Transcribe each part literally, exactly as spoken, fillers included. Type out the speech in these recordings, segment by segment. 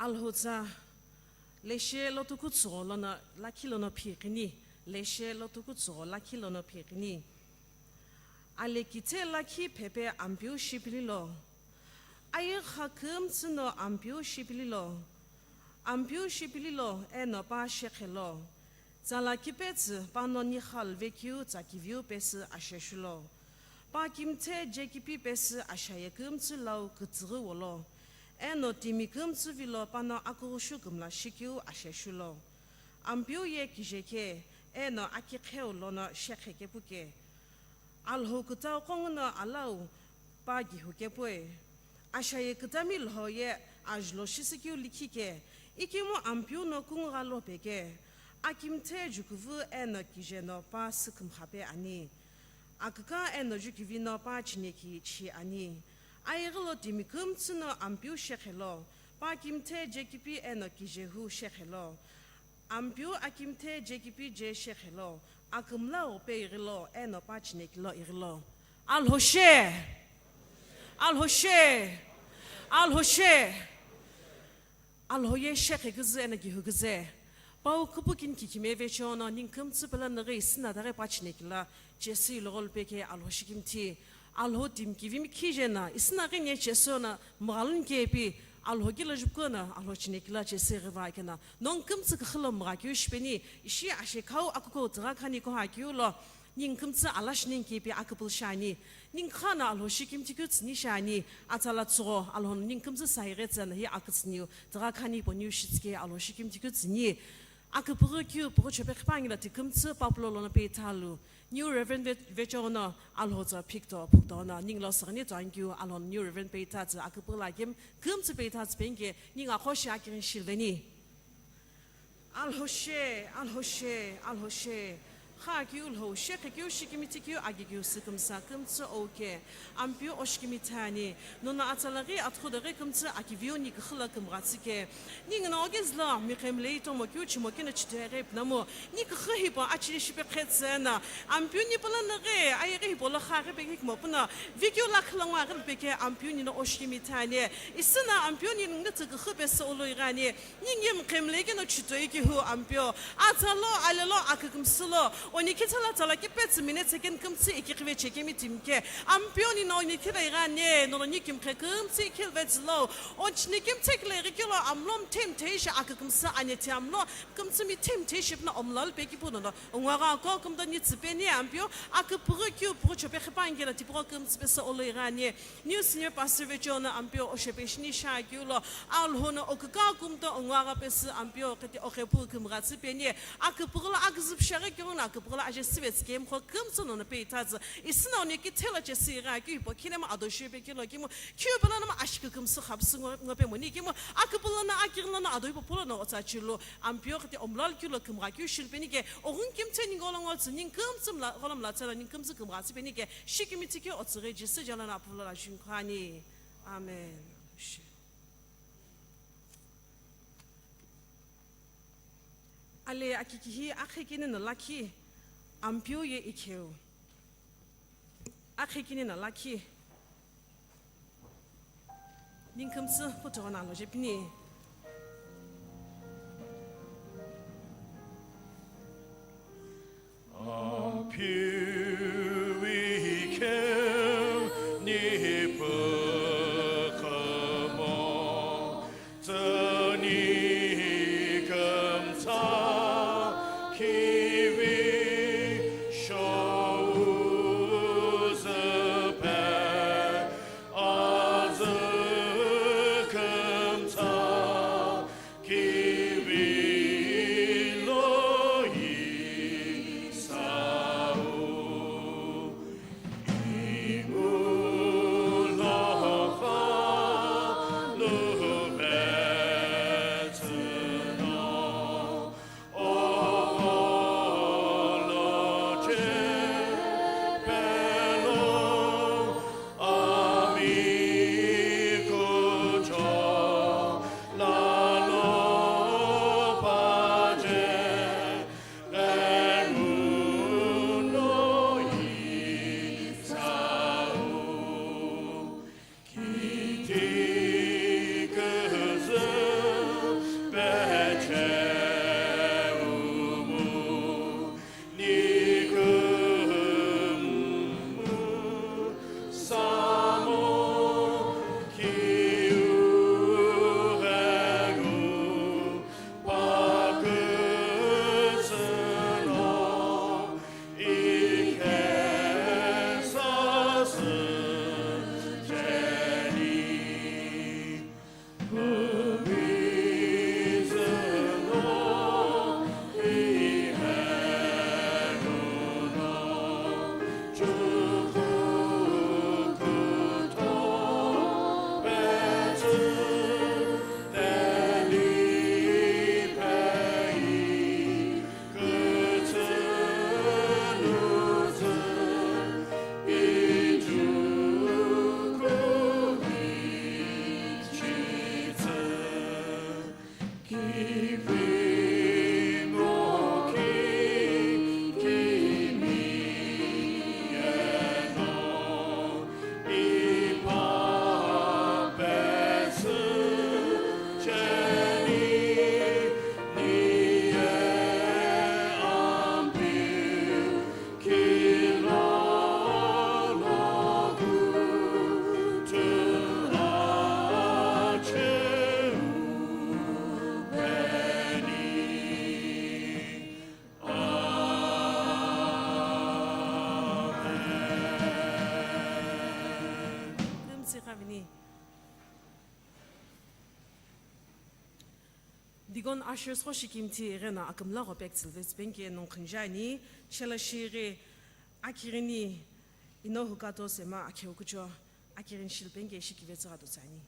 Alhou tsa, leshe lotuku tsügho lono lakhi lono phiqini, leshe lotuku tsügho lakhi lono phiqini. Alekithe lakhi phepe Ampeu shipililo. Ayegha kümtsü no Ampeu shipililo. Ampeu shipililo eno pa shekhelo. Tsala kipetsü pano nigha luvekeu tsa kiviu pesü asheshulo. Pa kimthe jekipi pesü ashaye kümtsü lau kütsüghü wolo. Eno timi kümtsü vilo pano akughushu kümla shikeu asheshulo. Ampeu ye kije khe, eno akikheu lono shekhe kepu ke. Alhou kütau qongu no alau pa gihu kepue. Ashaye kütami lho ye ajulho shisükeu likhi ke, ikemu Ampeu no kungugha lo pe ke. Akimthe jukuvu eno kije no pa sükümkha pe ani. Aküka eno jukivi no pa chineki chi ani. Ayighilo timi kümtsü no Ampeu shekhelo, pa kimthe jekipi eno kijehu shekhelo. Ampeu akimthe jekipi je shekhelo, akümla ghupe ighilo, eno pa chinekilo ighilo. Alhou she! Alhou she! Alhou she! Alhou ye shekhe küzü eno gihu küzü. Pau küpükini kikime vecheono, ningu kümtsü pela naghi isina daghi pa chinekila, Jisü ilogholo pe ke Alhou shikimthi. Alhou timi kivimi khijena, isina ghi nye Jisü no mghaluni kepi, Alhou kilo jupkona, Alhou chinekila Jisü ghiva kena. Nongu kümtsü küxülo mgha keu shipeni, ishi ashekhau akuko tügha khani koha keu lo, ningu kümtsü alashi ningu kepi aküpülü shani. Ningu khana Alhou shikimthi keu tsüni shani, atsala tsügho, Alhou ningu kümtsü saighe tsena hi akütsüniu, tügha khani poniu shitsüke Alhou shikimthi keu tsüni. Aküpüghü keu püghü chope qhipuani lo ti kümtsü papulo lono peithalu. New Reverend ve-, vecheono Alhou tsa phikto phuktono ningu lo sürüni thank you Alhou New Reverend peithatsü aküpüghü la kemu kümtsü peithatsü penike ningu akhoshi akirin shilveni. Alhou she, Alhou she, Alhou she. Kha keu lhou, shekhe keu, shikimthi keu, agi keu, sükümsa kümtsü oke. Ampeu oshikimthi ani, nono atsala ghi atughudo ghi kümtsü akiviu ni küxülo kümgha tsüke. Ningu no oge zülo, miqhemlei tomo keu chimo keno chitoi ghi pinamu. Ni küxü hipau achile shipe qhetsü na. Ampeu ni pala naghi, ayeghi hipau lo kha ghi pe kikmo puna. Vikeu lakhi lo ngwa ghi pe ke Ampeu nino oshikimthi ani. Isina Ampeu ni nungu tsü küxü pesü olo ighani. Ningu ye miqhemlei keno chitoi kihu Ampeu. Atsalo, alelo, akükümsülo. Oni kithela tsala kipetsü minute second kümtsü ikiqhive chekemi timi ke. Ampeu nino oni kithela ighani, nono ni kimqhe kümtsü ikhilvetsülo. Oni chini kimthe kile ighikelo amlo mthe mthe ishi akükümsü ani ti amlo. Kümtsü mithe mthe ishi puna omlal pe kipu nono. Ongwagha ko kümdo ni tsüpeni Ampeu. Aküpüghü keu püghü chope qhipuani kela tipüghü kümtsü pesü olo ighani. New senior pastor vecheono Ampeu oshepe shini shakeu lo, Alhou no oküka kümdo ongwagha pesü Ampeu qheti oqhepu kümgha tsüpeni, aküpüghü lo aküzüpüsha ghi keu no aküpüghü lo aje süvetsü kemu kho kümtsü nono peithatsü, isina oni kithela chesü ighakeu hipau khinema ado shipe kelo kemu, keu pela nama ashikükümsü khapsü ngo-, ngope moni kemu, aküpüghü lono akighi lono ado hipau pulo no otsa chilu, Ampeu qheti omlal keu lo kümgha keu shilpeni ke, oghun kimthe ningu olo ngo tsü, ningu kümtsü mla, gholo mla tsela ningu kümtsü kümgha tsüpeni ke, shikimthi keu otsüghi Jisü jala no apülo la jungkhani. Amen. Ale akikihi akhe kini no lakhi Ampeu ye ikheu. Akhe kini no lakhi. Ningu kümtsü putoghona lo jepini. Ampeu ikheu ni pükhümo, tsüni kümtsa kivi shou züpe. Azü kümtsa Deacon ushers qo shikimthi igheno akümla gho pek tsülve tsüpenke nongkhünjani, shela shighi akighini ino hukato sema akheu kucho akighini shilpenke shikive tsügha tutsani.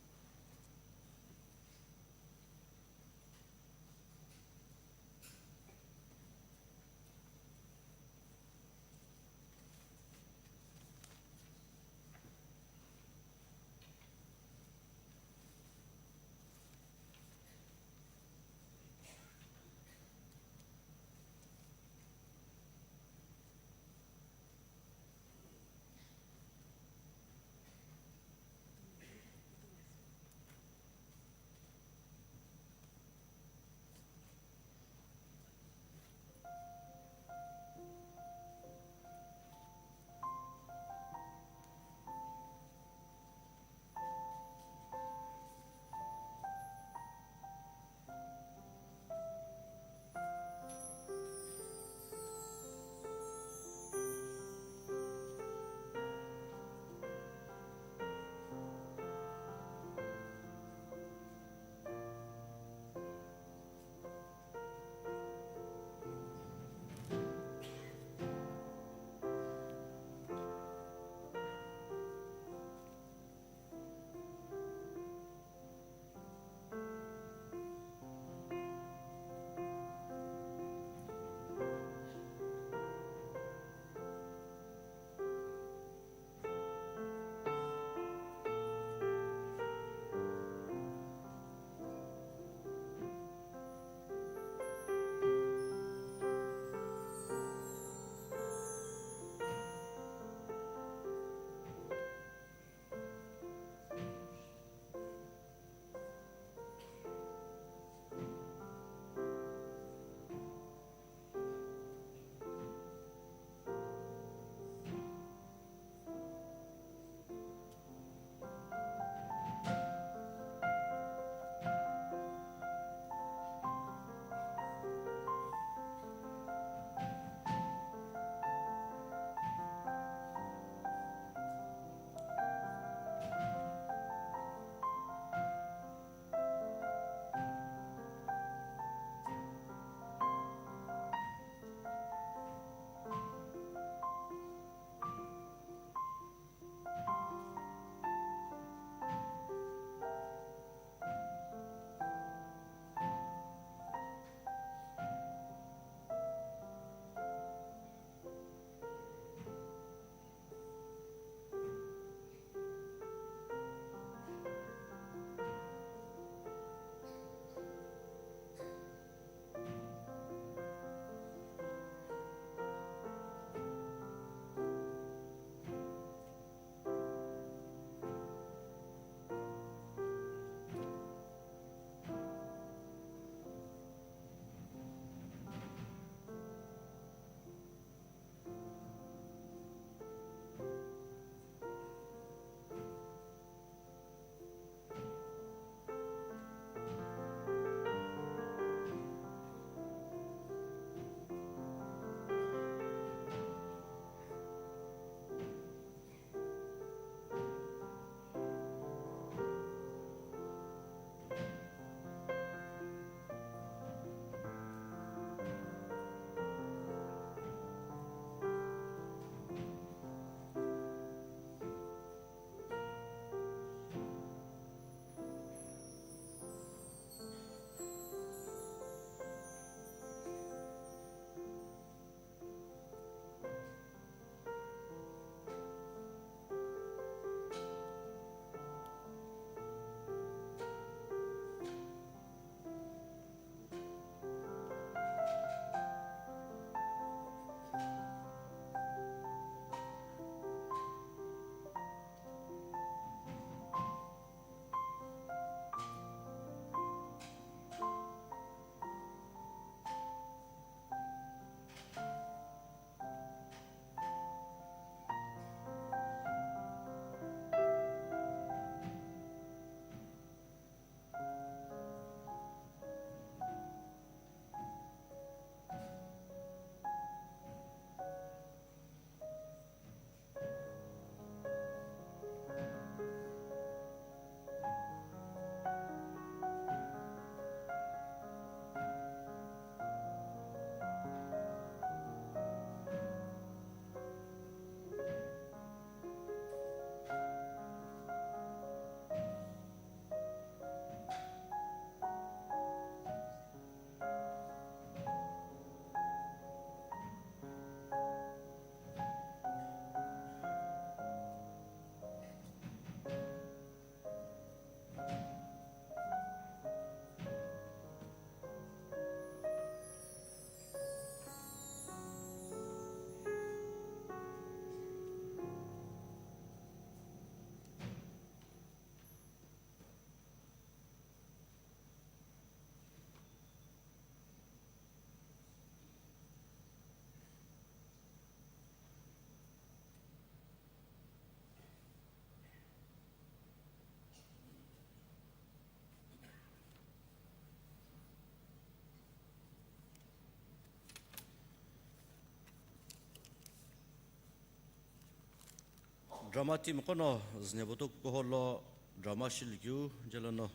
Drama team qo no züne voto kukuhou lo drama shilu keu, jelo no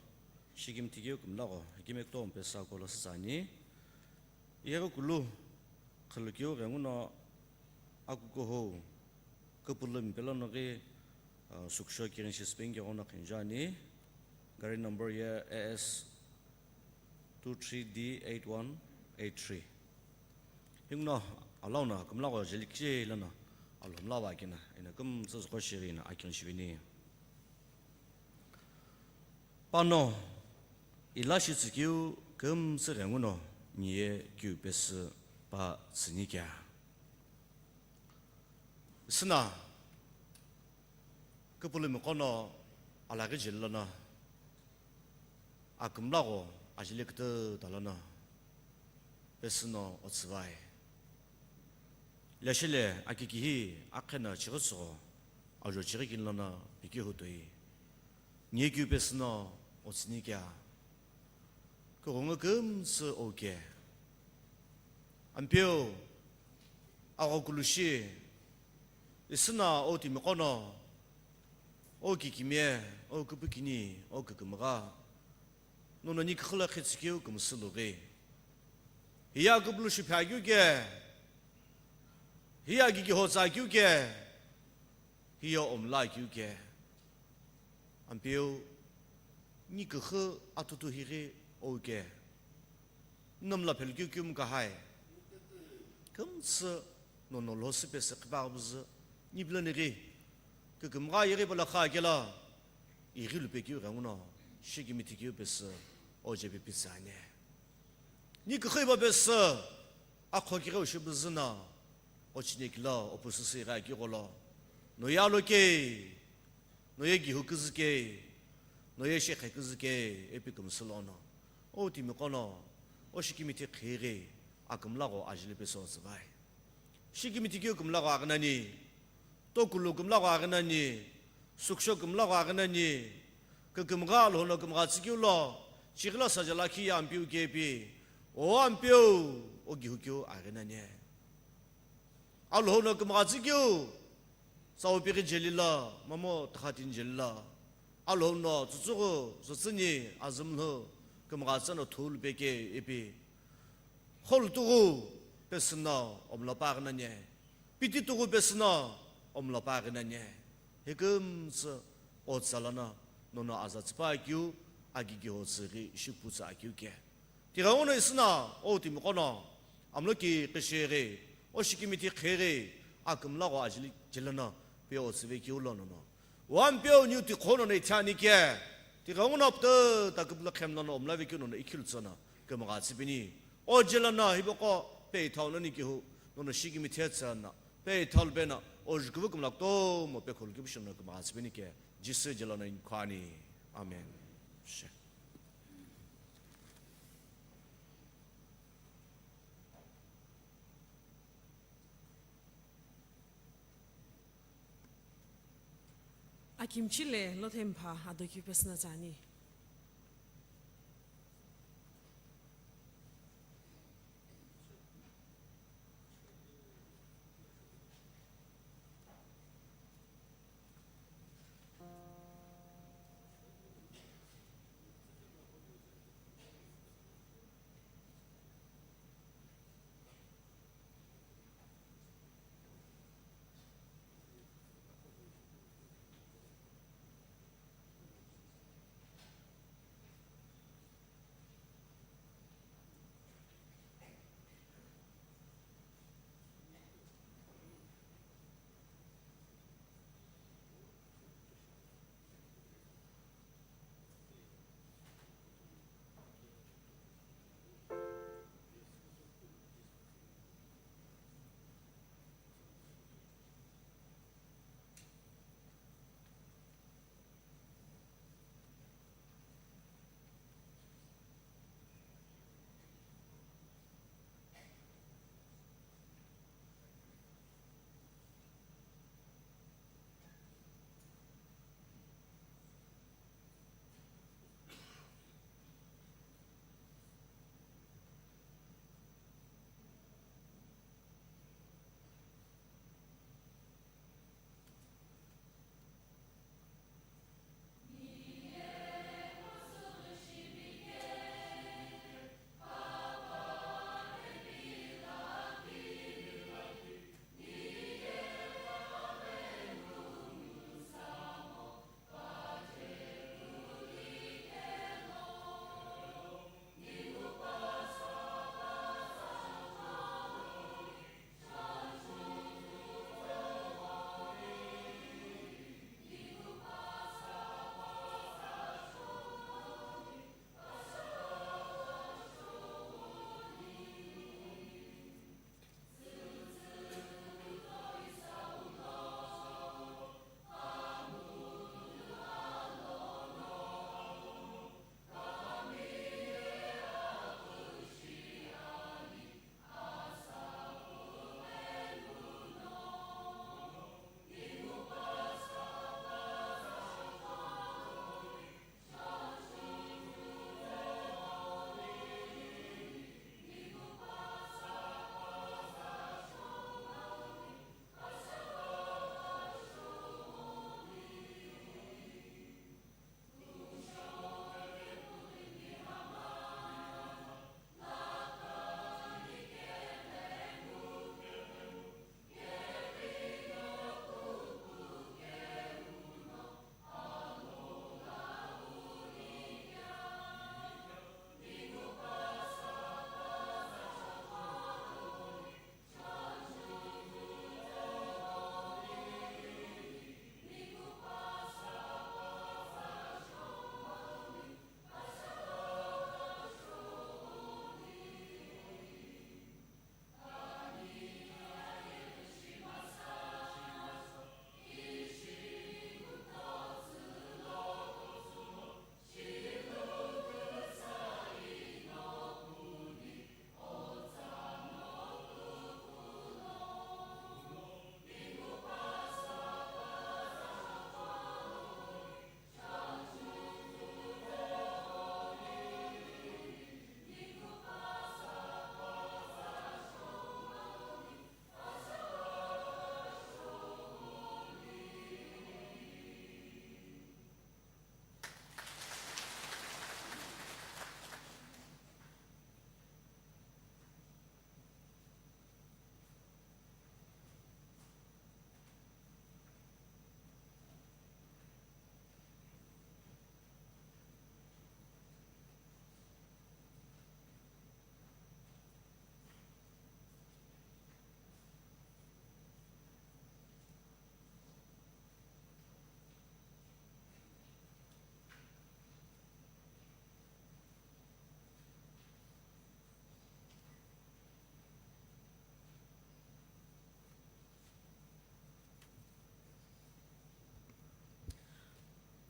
shikimthi keu kümla gho, hakime kutomo pesü ako lo sütsa ani. Yeghi kulu khulu keu ghenguno akukuhou, kupulu mipelo no ghi, ah, suksho kirin shi spin keu ghono khinja ani. Gari number ye A S two three D eight one eight three. Hinguno alou no kümla gho jeli kishi lono alhou mla va kina, eno kümtsü züko shighi no akighini shiveni. Pano, ila shitsü keu kümtsü ghenguno niye kiu pesü pa tsüni kea. Süna, kupulu miqo no alaghi jeli lono, akümla gho ajeli kütüta lono, pesü no otsüvai. Leshele akikihi akheno chighi tsügho ajo chighi kini lono pikeu toi. Niye kiu pesü no otsüni kea. Kughungu kümtsü oke. Ampeu, aghokulu shi, isüna o timiqo no, o kikimiye, o küpükini, o kükümgha, nono ni küxü lo khitsü keu kümsü lughi. Hiye akupulu shi phe akeu ke, hiye akikiho tsü akeu ke, hiye omla akeu ke. Ampeu, ni küxü atutu highi oke. Nnomla phelu keu kümkahai. Kümtsü nono lhosü pesü qhipa aghübüzü, ni pilo nighi, kükümgha yeghi pala kha kela, ighi lupe keu ghenguno, shikimithi keu pesü, ojepe pitsü ani. Ni küxü iba pesü, akho kighi ushibüzü no, ochine kilo, opusüsü ighi akigho lo, no yalo kei, no ye gihu küzü kei, no ye shekhe küzü kei, ipi kümsü lono, o timiqo no, o shikimithi khighi, akümla gho ajeli pesü otsüvai. Shikimithi keu kümla gho aghi nani, tokulu kümla gho aghi nani, suksho kümla gho aghi nani, kükümgha Alhou no kümgha tsü keu lo, chighi lo saja lakhi ye Ampeu kepi, o Ampeu, o gihu keu aghi nani. Alhou no kümgha tsü keu, tsawu pighi jeli lo, mamo takhatini jeli lo, Alhou no tsütsüghü, tsütsüni, azümlhu, kümgha tsü no thulu peke ipi, kholu tughu pesü no omlo pa aghi nani, piti tughu pesü no omlo pa aghi nani, hi kümtsü otsa lono, nono aza tsüpa akeu, akikiho tsü ghi shipu tsü akeu ke. Tighenguno isüna, o timiqo no, amlo ki qisheghi, o shikimithi kheghi, akümla gho ajeli jeli lono, pe otsüve keu lono no. O Ampeu niu tikhono no ithani ke, tighenguno pütü taküpüla khem lono omlave keu nono ikhilu tsü no, kümgha tsüpeni. O jeli lono hibo qo, pe ithau nani kihu, nono shikimithi tsü no, pe ithau lupeno, o juküvü kümla kutomo pe kholu kipu shi no kümgha tsüpeni ke, Jisü jeli lono inkhwani. Amen. She. Akimchi le Lothempha ado keu pesü no tsüani.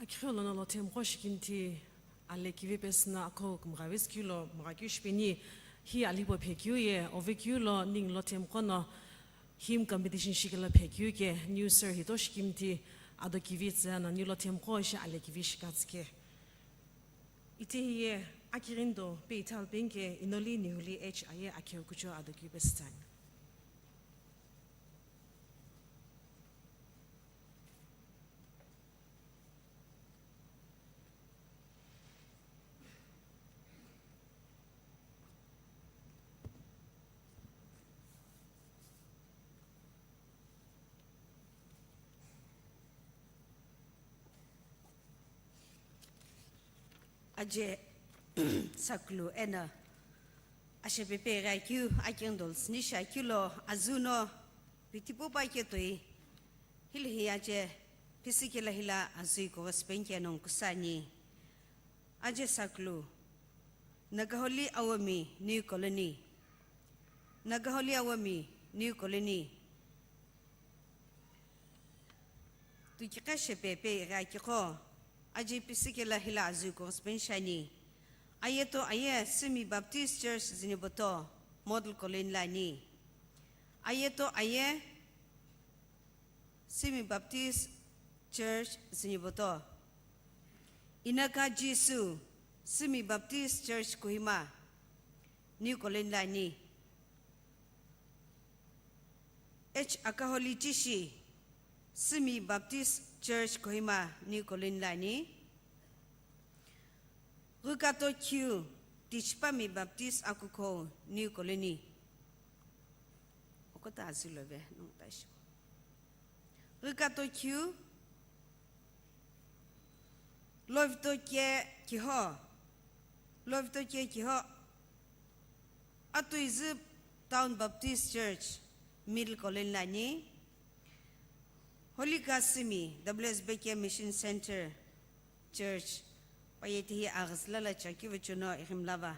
Khilo no Lothemqo shikimthi ale kivi pesü no akho kumgha veskeu lo mgha keu shipeni, hi alipo phekeu ye ovekeu lo ningu Lothemqo no hymn competition shikelo phekeu ke new sir hito shikimthi ado kivi tsü no ningu Lothemqo ishi ale kivi shikatsü ke. Ite hiye akighini do pe ithal penke Inoli Nihuli H aye akheu kucho ado kivi pesü tsü ani. Aje Sakulu eno ashepepe ghi akeu, akeng dol sini shi akeu lo azü no pitipu pa ketoi. Hili hi aje Pisikela hila azü iko ghi sipeni ke nongu kusa ani. Aje Sakulu, Nagaholi Awami New Colony. Nagaholi Awami New Colony. Tukiqe shepepe ighi akiqo, aje Pisikela hila azü iko ghi sipeni shi ani. Ayeto aye Simi Baptist Church Zunheboto Model Colony lo ani. Ayeto aye Simi Baptist Church Zunheboto. Inaka Jisü, Simi Baptist Church Kohima, New Colony lo ani. H Akaholi Chishi, Simi Baptist Church Kohima, New Colony lo ani. Ghükato Khiu, Tichipami Baptist Akukhou, New Colony. Okota azü lo ve, nongu tashi. Ghükato Khiu, Lovitoke Kiho, Lovitoke Kiho, Atuizü Town Baptist Church, Middle Colony lo ani. Holika Simi, W S B K Mission Center Church, paye tihi aghüzüla la chakivücho no ighimlava.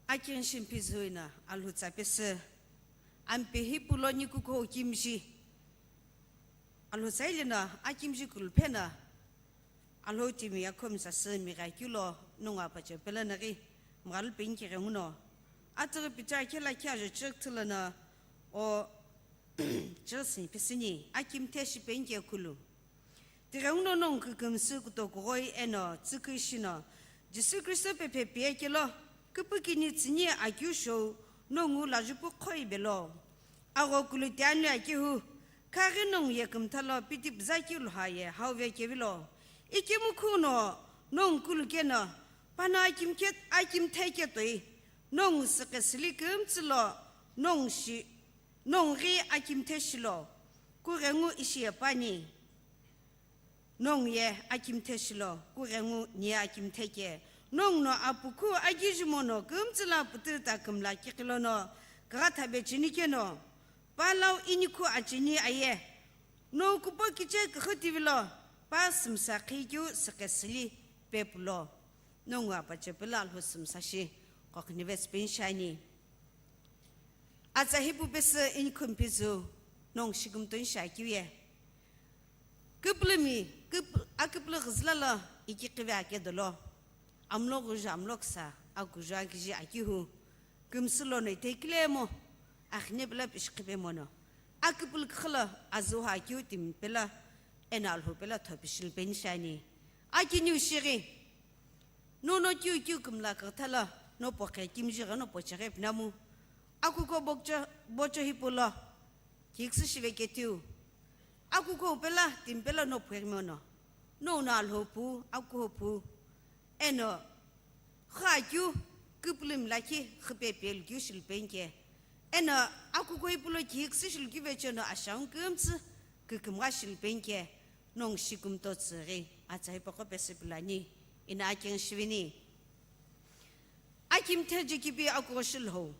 Akinshi mphizüino Alhou tsa pesü, ampe hipu lo nikukhou kimshi. Alhou tsa ile no akimshi kuluphe no, Alhou timi akhomi sasü migha keu lo nongu apache pelo no ghi mghalu penike ghenguno. Atughi Peter khela khiajo church thulo no o church ni pesüni akimthe shi penike kulu. Tighenguno nongu kükümsü kutokughoi eno tsüküshi no, Jisü Kristo pephe pie kelo, küpükini tsüni akeu shou nongu lajupu khoi belo. Agho kulu tianui akehu, khaghi nongu ye kümtha lo piti püza keu luha ye hauve kevilo. Ikemu khuno nongu kulu keno, pano akimthe ketoi, nongu süqesüli kümtsü lo, nongu shi, nongu ghi akimthe shilo, kughengu ishi ye pani. Nongu ye akimthe shilo, kughengu ni ye akimthe ke. Nongu no apukhu agijimo no kümtsü lo pütü ta kümla kiqilo no, kagha thabe cheni keno, pa lau inikhu acheni aye. No kupo kiche küxü tivilo, pa sümsa khikeu süqesüli pepulo. Nongu apache pelo Alhou sümsa shi, qokhnive sipeni shi ani. Atsa hipu pesü inikhu mphizü nongu shikümtoni shi akeu ye. Küpülümi, küp-, aküpülü ghüzüla lo ikiqive ake dolo. Amlo ghuju, amlo küsa, akuju akiji akihu. Kümsü lono ithekile mo, axine pelo pishi qhipe mono. Aküpülü küxü lo azüha akeu timi pelo, eno Alhou pelo thopishi lupeni shi ani. Akiniu shighi. Nono kiu kiu kümla kagütha lo, no poqhe kimiji ghi no pocheghi pinamu. Akuko bokcho, bocho hipu lo, kiküsü shive ketiu. Akuko pelo, timi pelo no pheghi mono. No uno Alhou pu, akuko pu. Eno, xü akeu, küpülümi lakhi, xüpe pelu keu shi lupeni ke. Eno, akuko hipu lo kiküsü shi lukeu vecho no ashau kümtsü, kükümgha shi lupeni ke. Nongu shikümto tsüghi, atsa hipaqo pesü pilo ani, ina akeng shiveni. Akimthe jukipi akuko shi lhou.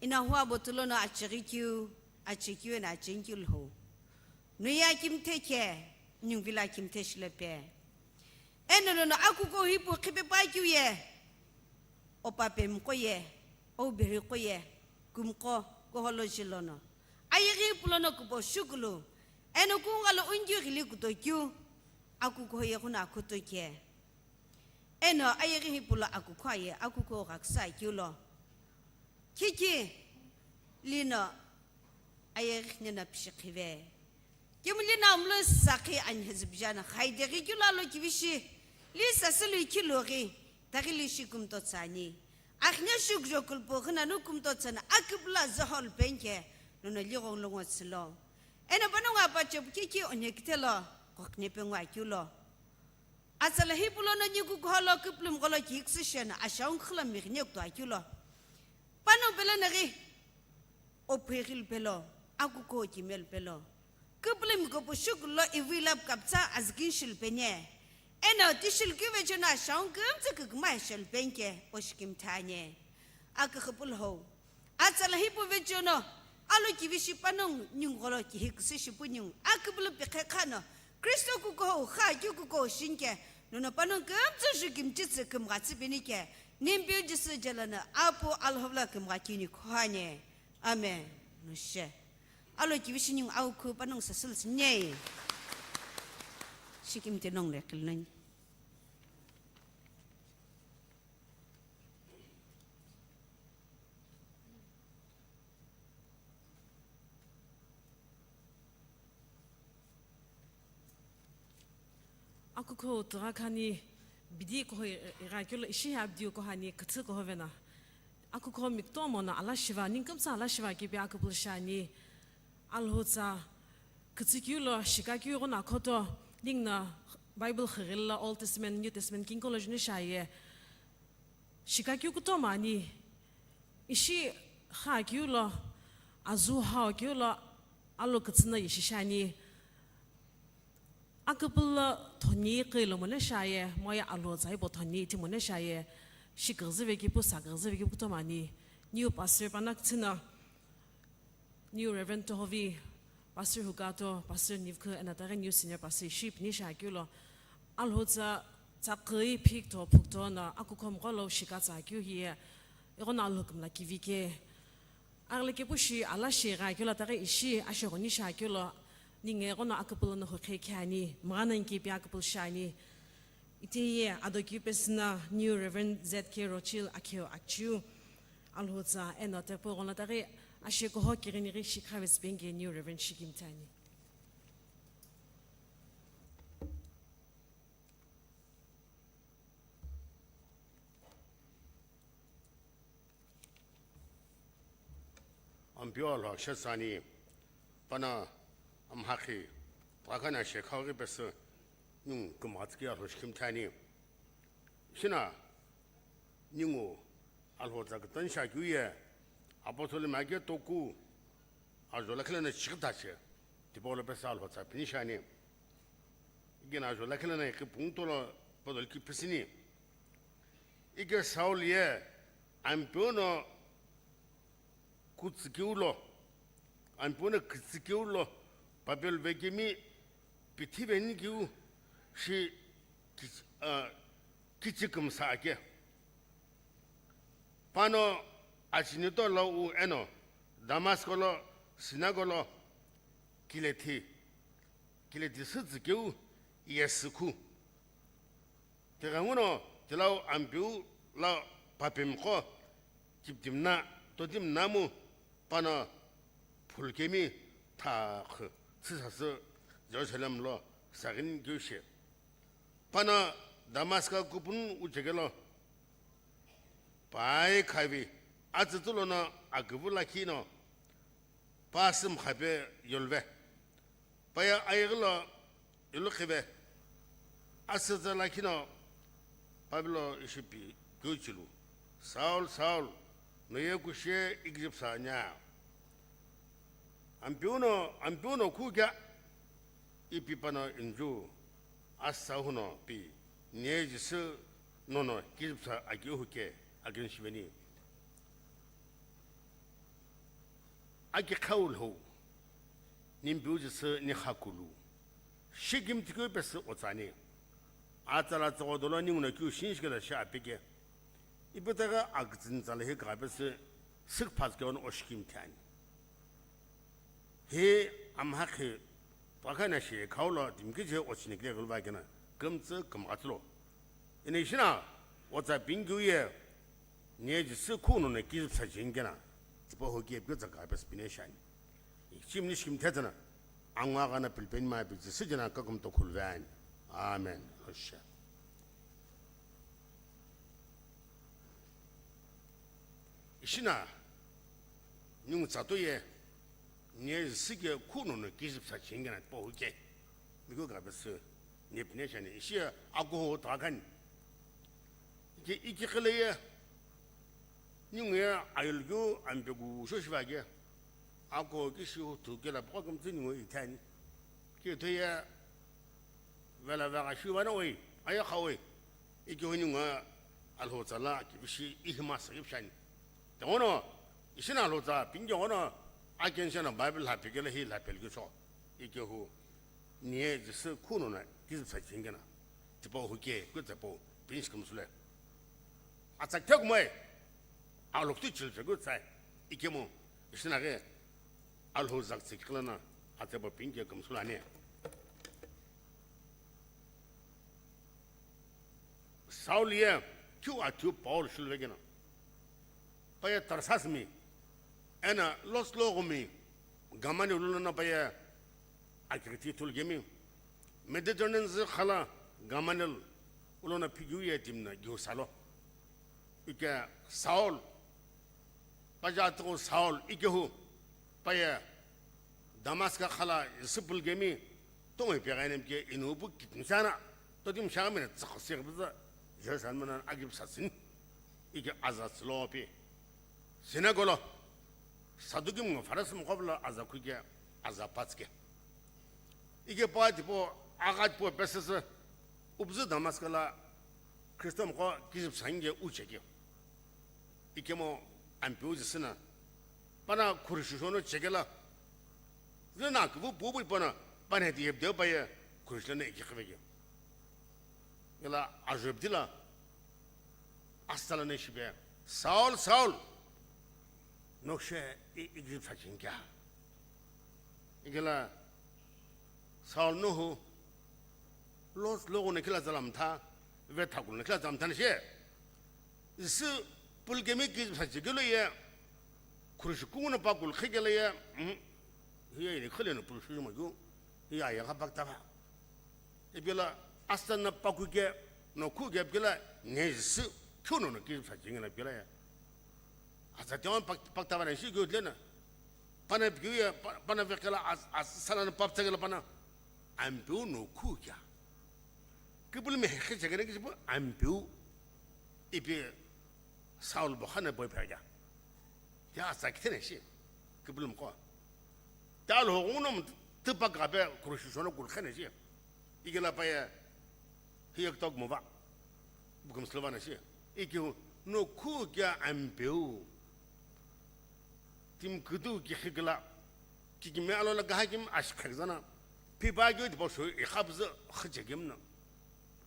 Ina hua botulo no achighi keu, achekeu ina achengkeu lhou. Nuye akimthe ke, ningu vilo akimthe shilo pe. Eno lono akuko hipu qhipe pa keu ye. Opa pemiqo ye, obiriqo ye, kümqo, koholo jilono. Ayeghi pulono kupo shukulu, eno kungalo unkeu ghili kuto keu, akukuho yeghuno akhuto ke. Eno ayeghi hipau lo akukhu aye, akukhu ghaküsü akeu lo. Khikhi lino ayeghi nino pishikhive. Kimili na mlo sakhi anhezübija no khaideghi keu lo alo kivishi. Li sasü lo ikhi lo ghi, taghi li shi kumto tsüani. Akhine shukjo kulpo ghina nu kumto tsüani akübüla zühol penke, nono lighong lo ngo tsülo. Eno panongu apache pu khikhi onhekithe lo, kokhine pe ngo akeu lo. Atsala hipau lono ni kukuho lo küpülümgho lo kihiküsü shiani ashau nkhülo mighine kuto akeu lo. Panongu pelo naghi, opheghi lupelo, akukuho kime lupelo. Küpülümgho pu shukulu lo ivui lapu kapütsa azükinshi lupeni. Eno tishi lukeu vecheono ashau kümtsü küküma ishe lupenike, oshikimthe ani. Aküxü pulhou. Atsala hipau vecheono, alo kivishi panongu ningu gholo kihiküsü shipu ningu, akübülu pikhe khano, Kristo kukuhou, kha keu kukuhou shinike, nono panongu kümtsü ju kimchitsü kümghatsü penike, Nempeu Jisü jelo no Apu Alhou lo kümgha keu ni khuani. Amen. Nushe. Alo kivishi ningu aukhu panongu sasü lo sünei. Shikimthe nongu le qilnani. Akukuho tugha khani bidi kuho i-, igha keu lo ishi abidi kuhani küthü kuho vena. Akukuho mikutomo no ala shiva, ningu kümtsü ala shiva kipi akübülu shiani. Alhou tsa kütsü keu lo shika keu ighono akhoto, ningu no Bible xüghili lo Old Testament, New Testament kingu lo juni shiaye. Shika keu kutomo ani, ishi kha keu lo, azu hau keu lo, alo kütsü no ishi shiani. Akübülu lo thoni qi lo mone shiaye, moye alo tsa ipo thoni ithi mone shiaye, shi küghüzüve kipu sa küghüzüve kipu kutomo ani, new pastor pano kütsü no, New Reverend Tohovi, Pastor Hukato, Pastor Nivkhu, eno itaghi New Senior Pastor ishi pini shiakeu lo, Alhou tsa, tsakhi phikutho phukutho no akukuho mgho lo shika tsakeu hiye, ighono Alhou kümla kivi ke. Aghile kepu shi ala shi igha keu lo itaghi ishi asheghuni shiakeu lo, ningu ighono akübülu no hukhe khe ani, mgha no nkipi akübülu shiani. Ithe ye ado keu pesü no New Reverend Z K Rochil Akheu Achiu, Alhou tsa eno tepu ighono itaghi ashekoho kighini ghi shikha vesüpeni ke New Reverend shikimthe ani. Ampeu Alhou akisha tsüani, pano amhakhi, pagana shekhaghi pesü, ningu kümghatsü ke Alhou shikimthe ani. Shina, ningu Alhou tsa kütoni shiakeu ye, apostle mage toku, ajo lakhi lono chighi tache, tipau lo pesü Alhou tsa pini shiani. Ikeno ajo lakhi lono iqi pungu tolo podoli ki pisini. Ike Saul ye Ampeu no kütsü keu lo, Ampeu no kütsü keu lo, Papel vekemi pithi veni keu shi kichi, ah, kichi kümsa ake. Pano achinito lo u eno Damasko lo sinago lo kilethi, kilethi sütsü keu yesükhu. Tighenguno tilau Ampeu lo papemiqo kiptimna, totimna mu pano phulukemi thakhu tsüsasü Jerusalem lo saghini keu shi. Pano Damaska kupunu uchekelo pai khavi atsütsü lono aküvü lakhi no pa sümkhape yoluve. Paya ayeghi lo yolukhive. Asütsü lakhi no Papelo ishi pi keu chulu, Saul, Saul, no ye kushe ighi jupsa anya? Ampeu no, Ampeu no khu kea? Ipi pano inju, asau no pi, ne Jisü nono kizüpsa akeu hu ke akini shiveni. Aki khau lhou, Nempeu Jisü ni khakulu, shikimthi keu pesü otsani. Atsala tsügho dolo ninguno keu shinshi kelo shi apike. Ipitaghi akütsüni tsala hi kagha pesü sükphatsü keu no oshikimthi ani. Hi amhakhi pakha na shi khau lo timi kiche ochini kile gulva kena, kümtsü kümghatlo. Ina ishina, otsa pingyu ye, nye Jisü khuno na kizip sa jingena, tipa hoki epke tsaka pes pine shani. Chimni shkim thetana, angwa gana pilpen ma pi Jisü jena kakum to khulvan. Amen. Osha. Ishina, nyung tsato ye, nye Jisü ke khuno na kizip sa jingena, tipa hoki. Migo gabesü, nye pine shani, ishi ago ho takan. Iki, iki khile ye, ningu ye ayulgu ampegu shoshiva ke, ako kishi hu tu kela poko kumtsi ningu ithani. Ki to ye, vela vega shiva na oi, aya kha oi. Iki hu ningu Alhou tsala ki bishi ihima sa ki pishani. Te ono, ishina Alhou tsa, pingi ono, akenshana Bible ha pikele hi la pelgi so. Iki hu, nye Jisü khuno na, kizip sa jingena. Tipa hoki, kutsa po, pinch kumsule. Atsa kya kumai, alok tu chil chagutsa, ikemu, ishina ke, Alhou zak tsik klana, atsa po pinch kumsula ne. Saul ye, kyu atyu Paul shulvegena. Paye Tarsas mi, ena Los Logos mi, Gamaliel ulona paye akiriti tulgemi, Mediterranean zi khala Gamaliel ulona phigyu ye timna gyu salo. Ike Saul, paja tuku Saul ikehu, paye Damaska khala Jisü pulgemi, tongoi pegainemke inupu kitimshana, totim shamina tsakhosi kbza, Jerusalem nan agip sasin. Ike aza tslopi. Sinagolo, Sadukim ngo Faris mkobla aza kuke, aza patske. Ike pa tipo, agat po pesese, ubzu Damaska la, Kristo mko kizip sange ucheke. Ikemo ampiu Jisü na, pana khurishishono chekela. Zena kivu pupu ipona, pana heti yebdeo paye, khurishlana iki khiveke. Ila ajebdila, asala ne shibe, Saul, Saul, nokshe i, i kizip sachin kya? Ikela, Saul nohu, Los Logos ne kila zalam tha, ve thakul ne kila zalam tha ne she. Jisü pulgemi ki sa chigelo ye, khurishu kunguna pa kul khigela ye, mm, hiya ini khale no pulshu ma gu, hiya ya ga bakta ba. Ibela asta na pa ku ge, no khu ge bela, ne Jisü, khuno no ki sa chingela bela ya. Asa tiawan pak-, pakta ba na shi gu dlena. Pana biu ya, pa-, pana vekela as, as, sana na pap tsagela pana. Ampiu no khu kya. Kibul me he chagana ki jipu ampiu. Ipi Saul bo khana boy pya kya. Tia asa kithene shi. Kibul mko. Ta lo ho no tipa ka be krushi sono kul khane shi. Igela pa ya. Hiyak tok mo va. Bukum slovana shi. Iki no khu kya ampiu. Tim kudu ki khigla, ki kimi alo la gaha kim ash khagzana, pi ba gyo di bosho i khabz khajegim na,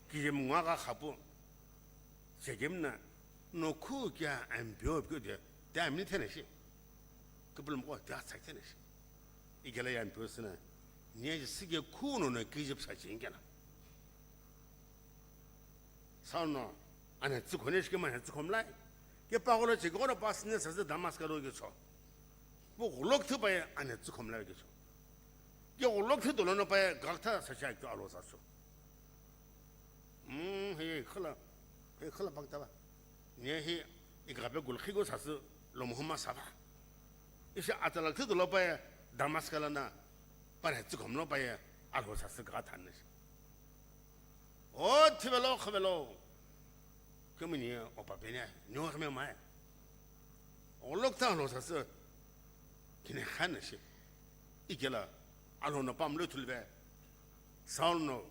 ki jim ngwa ga khapu, jegim na, no khu kya ampio pyo de, de amni thene shi, kublum ko de atsak thene shi. Igela ya ampio sina, nye sige khu no no ki jip sa chingena. Sauno, ane tsükhone shikema ane tsükhomlai. Ke pagolo chekoro pasne sase Damaska lo ke cho. Pu gulok thu paye ane tsükhomlai ke cho. Ke gulok thu dolono paye gaktha sacha ke alo saso. Hmm, he khala, he khala pakta ba. Ne he igabe gulkhigo sasu lo muhuma saba. Isha atalak thu dolo paye Damaska lana pane tsükhomlo paye alo sasu gathan. O thivelo khavelo. Kemini o papene nyo khame mai. O lokta lo sase. Kine khan shi. Ikela alo no pam lo thulve. Saul no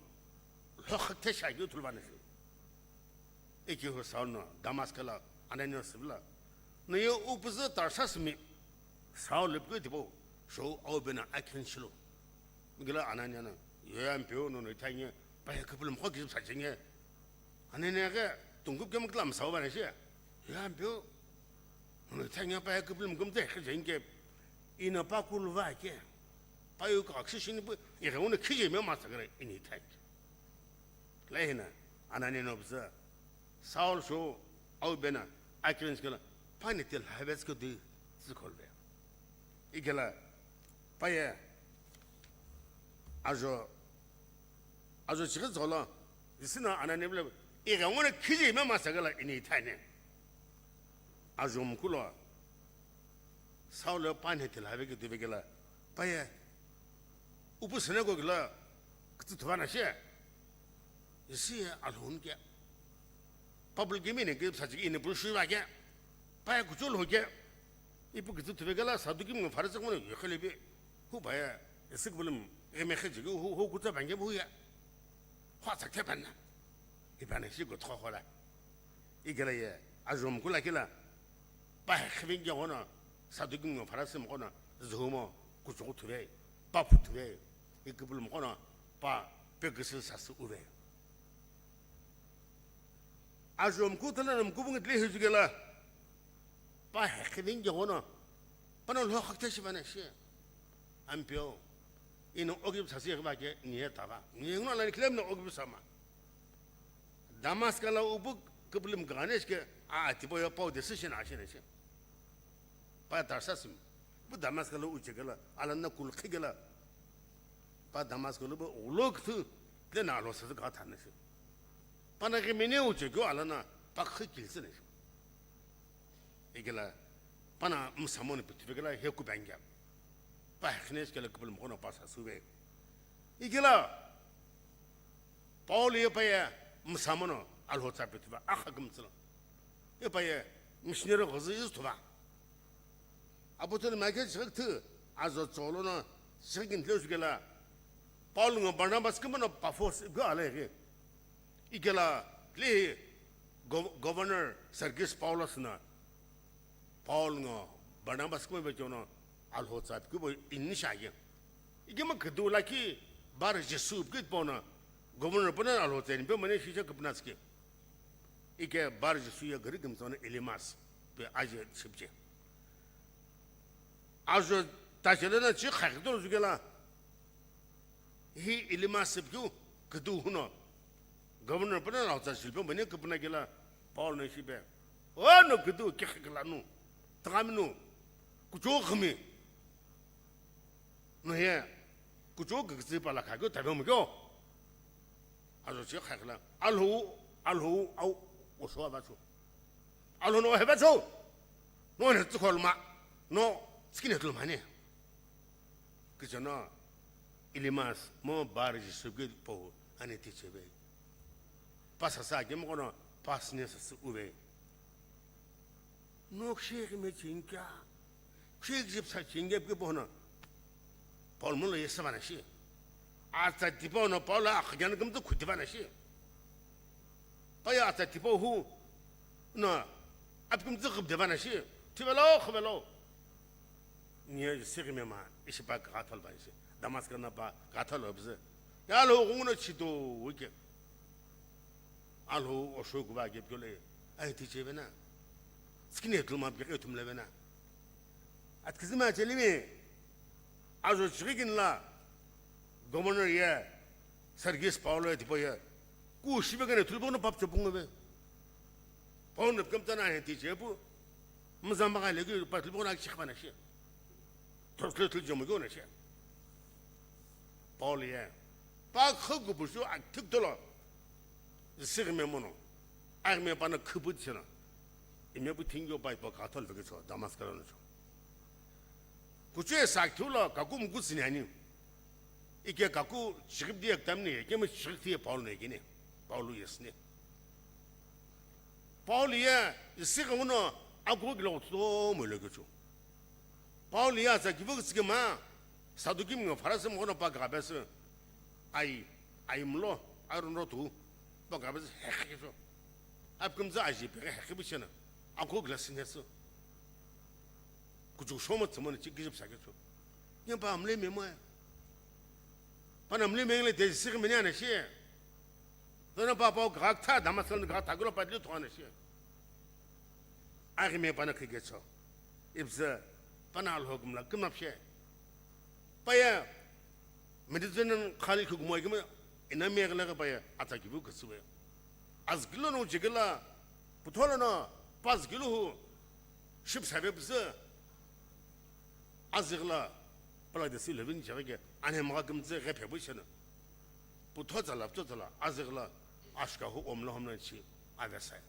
lo khakte sha gyo thulvane shi. Iki ho Saul no Damaska la Ananias vla. No yo upuzü Tarsas mi Saul lipko tipo. Sho au bena akhen shilo. Gila Anania na, yo ya mpeu no no itha nge, pa ya kupulum kho kizip sa chenge. Anania ke, tungkup ke muklam sa ba na shi. Yo ya mpeu, no no itha nge pa ya kupulum kum te khe chenge. Ina pa kulva ke. Paye kugha khisü shini pu, ighenguno khije mema sakala ini ithai. Lahi na, Anania no püzü, Saul sho, au bena, akirin sikala, pani te lhavetsu kedi, tsikolve. Ikela, paye, ajo, ajo chighi zolo, isina Anania bile, ighenguno khije mema sakala ini ithai ne. Ajo mkulo, Saul pani te lhave kedi vekela, paye, upu synagogue lo kütsü thuvana she, isi ye alhun ke, public gimi ne ke sachi ini pu shuva ke, paye kuchul ho ke, ipu kütsü thuvekela Saduki mnga Pharisi mnga yekhele bi, hu paye, isi kubulum, eme kheji hu, hu kutsa bange bu ye, hu atsa the banna, ipana shi go thokhola. Ikela ye, ajo mkula kela, pa khivin ke ghono, Saduki ngo Pharisi mo ghono, zuhumo, kuchughu thuve, pa phu thuve, ikubul mo ghono, pa pekisi sasu uve. Ajo mkutala na mkubungi tle hijukela, pa khivin ke ghono, pana lho khakte shivana shi, ampio, ino ogi sasi khivake, niye tava, niye ngona la ni klem no ogi sama. Damaska lo upu küpülüm kughaneshi ke, a, tipau ye pau decision ashina shi. Pa Tarsasim, pu Damaska lo uchekela, alana kulkhikela. Pa Damaska lo pu ulo küthü, tena alo sasü kugha thana shi. Pana ghimine uchekeu alana, pa khikilsina shi. Ikela, pana msamoni pütüvekela he kupangya. Pa hekhineshi kela küpülüm ghono pa sasuve. Ikela, Paul ye paye msamono alhotsa pütüva, akha kümtsülo. Ye paye missionary ghozu izü thuva. Aputu ni make chighi küthü, ajo cholo no chighi kintle shukela. Paul ngo Barnabas kümüno Pafos igu alaghi. Ikela, kile hi gov-, Governor Sergius Paulus na Paul ngo Barnabas kümübe chono alhotsa pükubo inisha ye. Ikema küdu lakhi Bar Jesu pükit pono Governor pona alhotsa inpe mane shisha küpünatski. Ike Bar Jesu ye gari kümtsona Elimas pe aje shipje. Ajo tachele na chi khakhi to zukela. Hi Elimas pükyu küdu huno. Governor pona alhotsa shilpe mane küpüna kela Paul no shipe. O no küdu kekhe kela nu. Takaminu. Kucho khami. No ye, kucho kükütsü pala khakeu tabe mukeo. Ajo che khakela, alhou, alhou, au, osho avacho. Alhou no hevacho. No ne tsukholma, no tsikine tulmane. Kichana, Elimas, mo Bar Jesu ke po, ani tichebe. Pasasa ke mo kono, pasne sasa uve. No kshekh me chingkya. Kshekh jip sa chingkya pke pohna. Paul mulo yesa vana shi. Atsa tipo no Paul akhajan kümtü khuti vana shi. Paya atsa tipo hu. No. Apkümtü khubde vana shi. Tivelo, khubelo. Niye sikhi me ma. Ishi pa kathal vana shi. Damaska na pa kathal obze. Ya lo gungu no chito wike. Alhou osho kuva kepikelo, ai tichevena. Tsikine tulma pike ithumlevena. Atkizima chelimi, ajo chighi kinla, governor ye, Sergius Paulo ye tipo ye, ku shibe kene tulbo no pap chopungove. Paulo ne pkem tana he tichepu, mzamba ka legi pa tulbo na chikpa na shi. Thosle thul jomo gona shi. Paul ye. Pa khagu bushu a thik dolo. Sigme mono. Agme pana khubu chena. Ime bu thingyo pai pa kathol veke cho Damaska no cho. Kuchu e sak thulo kaku mku sinyani. Ike kaku chigib di ektam ni ike me chigib di Paul ne gine. Paul yes ne. Paul ye sigme mono aku gilo to mo le cho. Paul ya za kivu tsikima, Sadukim ngo Pharisi mo no pa gabes, ai, ai mlo, ai ron rotu, pa gabes hekhe so. Apkum za aji pe hekhe bichena, ako glass ne so. Kuchu shomo tsumon chi gijip sa ke so. Yen pa amle me mo. Pa namle me le de sik me ne shi. Dona pa pa gak tha Damaska gak tha gulo pa dilo thona shi. Aghi me pana khike cho. Ibza pana alhogum la kumapshe. Paya Mediterranean khali khukumoi kima inami eghileghi paye atsa kivu küsüwe. Azükilo no jekela, putho lono pazükilo hu ship save püzü. Azüghila pala de si levin jeghi ke anhemgha kümtsü ghe phepu shena. Putho tsala, putho tsala, azüghila ashka hu omla homla chi avesai.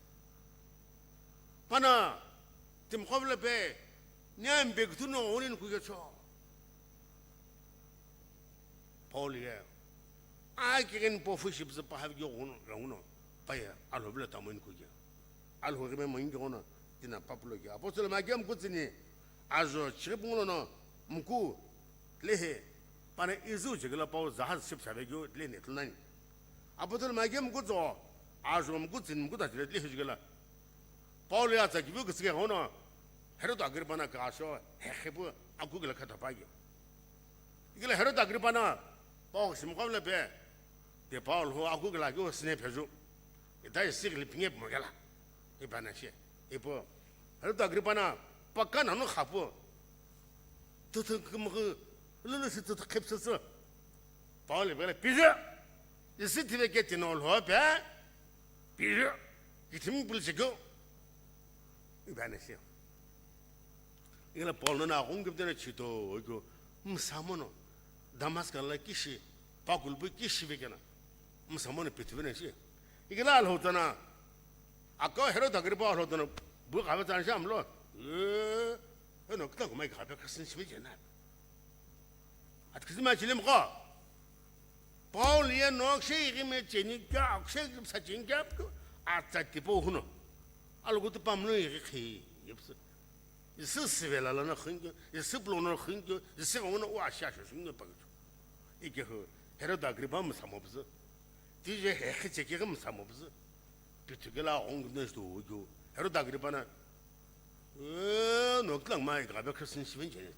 Pana, timqovle pe, niam be küthu no onin kuyecho. Paul ye, a kigen po fu ship zü pahavi gyo guno, guno, paye, alho vile tamoin kuye. Alho rime mo ingi guno, tina Pablo ye. Apostol ma gem kutsini, azo chirip nguno no, mku, lehe, pana izu jegela Paul zahaz ship save gyo, le ne tlunani. Apostol ma gem kutso, azo mkutsini mkuta jile, lehe jegela. Paul ya tsa kivu küsüke hono, Herod Agrippa na kasho, hehepu, aku gela khatapagi. Ikila Herod Agrippa na, Paul simqom le pe, de Paul ho aku gela kyo sine pheju. Ita isi gili pinge mo gela. Ipa na she. Ipo, Herod Agrippa na, paka na no khapu. Tutu kumku, lulu si tutu khepsu su. Paul le pe, pije. Isi tive ke tino lo pe. Pije. Kitim pul se kyo. Ipa na she. Ingala Paul no na kung kiptena chito, kyo, msamo no. Damaska la kishi, pakul bu kishi vekena. Msamo no pithu vena shi. Ingala alhotana. Ako Herod Agrippa alhotana. Bu kava tsan sham lo. Eh, eno kita kumai kava kasin shimi jena. Atkisi ma chilim ko. Paul ye nok she igi me cheni kya, ok she sa cheni kya, atsa tipo huno. Alogo to pamno igi khi, yepse. Isi sivela lana khinge, isi plono khinge, isi ngono wa sha sha shinge pa. Ike ho, Herod Agrippa msamo bzu. Tije he khiche ke msamo bzu. Pitu ke la ong ne sto ujo. Herod Agrippa na, eh, nok lang mai ga be Christian shivin jene.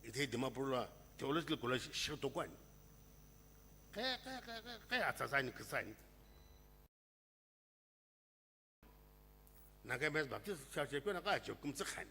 Ite Dimapur la theological college shito kwani. Ke, ke, ke, ke, ke, atsa sani, ke sani. Naga Methodist Baptist Church ko na ka jo kum tsa khan.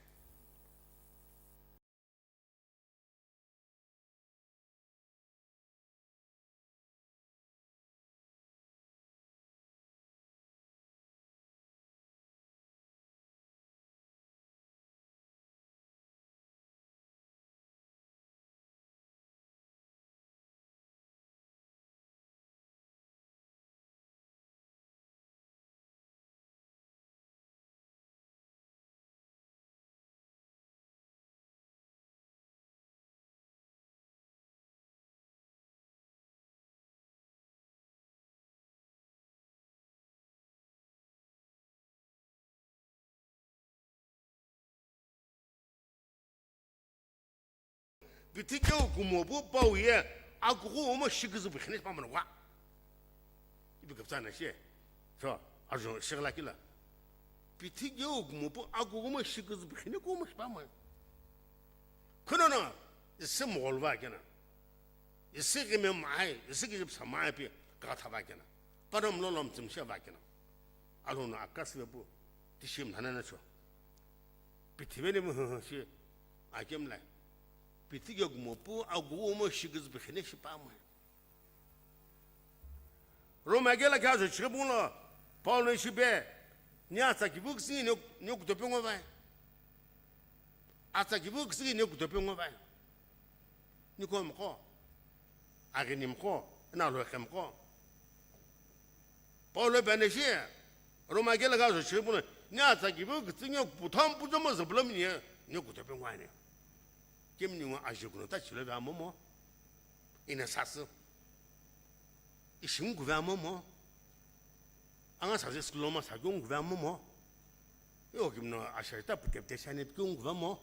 Pithikeu kumopu pau ye, akughu umo shiküzü pu khine pamano wa. Ipi kapsa na she. So, ajo shigla kila. Pithikeu kumopu akughu umo shiküzü pu khine kumo shipama. Kunono, isi mogol va kena. Isi kime mai, isi kime samai pi, kathava kena. Parom lolom tsimshe va kena. Alono akas vepu, tishim nana na cho. Pithiveni mu shi akemlai. Pithikeu kumopu agu umo shiküzü pu khine shipamai. Roma kela kya zo chikhe bunlo, Paul no shipe, ni atsa kivu kisi ni, ni kutope ngo vai. Atsa kivu kisi ni kutope ngo vai. Ni ko mko. Agi ni mko, na lo khe mko. Paul lo bane shi, Roma kela kya zo chikhe bunlo, ni atsa kivu kisi ni putham putham zo bulom ni, ni kutope ngo ani. Kemni ngo aje kuno ta chilo va momo. Ina sasü. Ishi nguve momo. Anga sasü school ma sa kyo nguve momo. Yo kimno asha ta pute pute shani kyo nguve mo.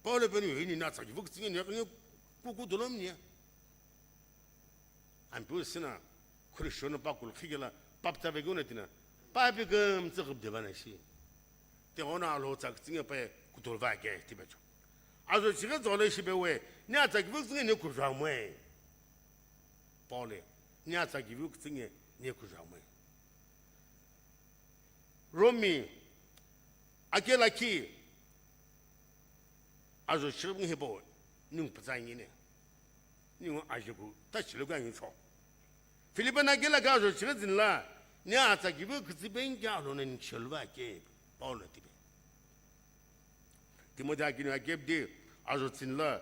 Paul peni yo ini na tsa kivu kisi ni kuku dolom ni. Ampiu sina, Christian pa kul khigela, pap tsa veguna tina, papi gam tsa gubde vana shi. Te ona alo tsa kutsinge pa kutol va ke tibecho. Azo chige zole shibe we, ni atsa kivu kutsinge ni kujwa mwe. Paul, ni atsa kivu kutsinge ni kujwa mwe. Romi, akela ki, azo chirip ngi hipo, Ningu pütsa angini. Ningu ajiku ta chiluku angi cho. Philippi na kila ka jo chighi zin la, ni atsa kivi kütsü penki alo na ni chelu va ke, Paul na tipe. Timothy akinu akepdi ajo zin la,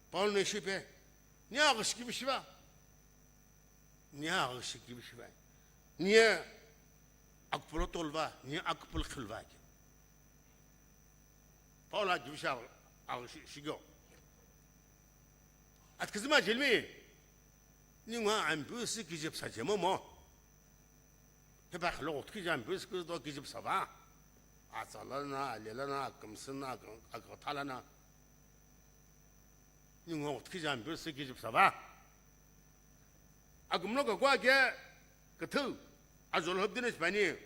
Paul na shipe, ni aghi shikivi shiva. Ni aghi shikivi shiva. Ni akupolo tolva, ni akupolo khilva ke. Paul a kivi shi aghi shi-, shikio. Atkizima jilmi, ningu Ampeu si kiji psa jemo mo. Hepa khalo kiji Ampeu si kiji psa va. Atsa lana, ale lana, akümsü na, ak-, akatha lana. Ningu kiji Ampeu si kiji psa va. Akumlo kakua ke, küthü, ajolo hapdina shipani.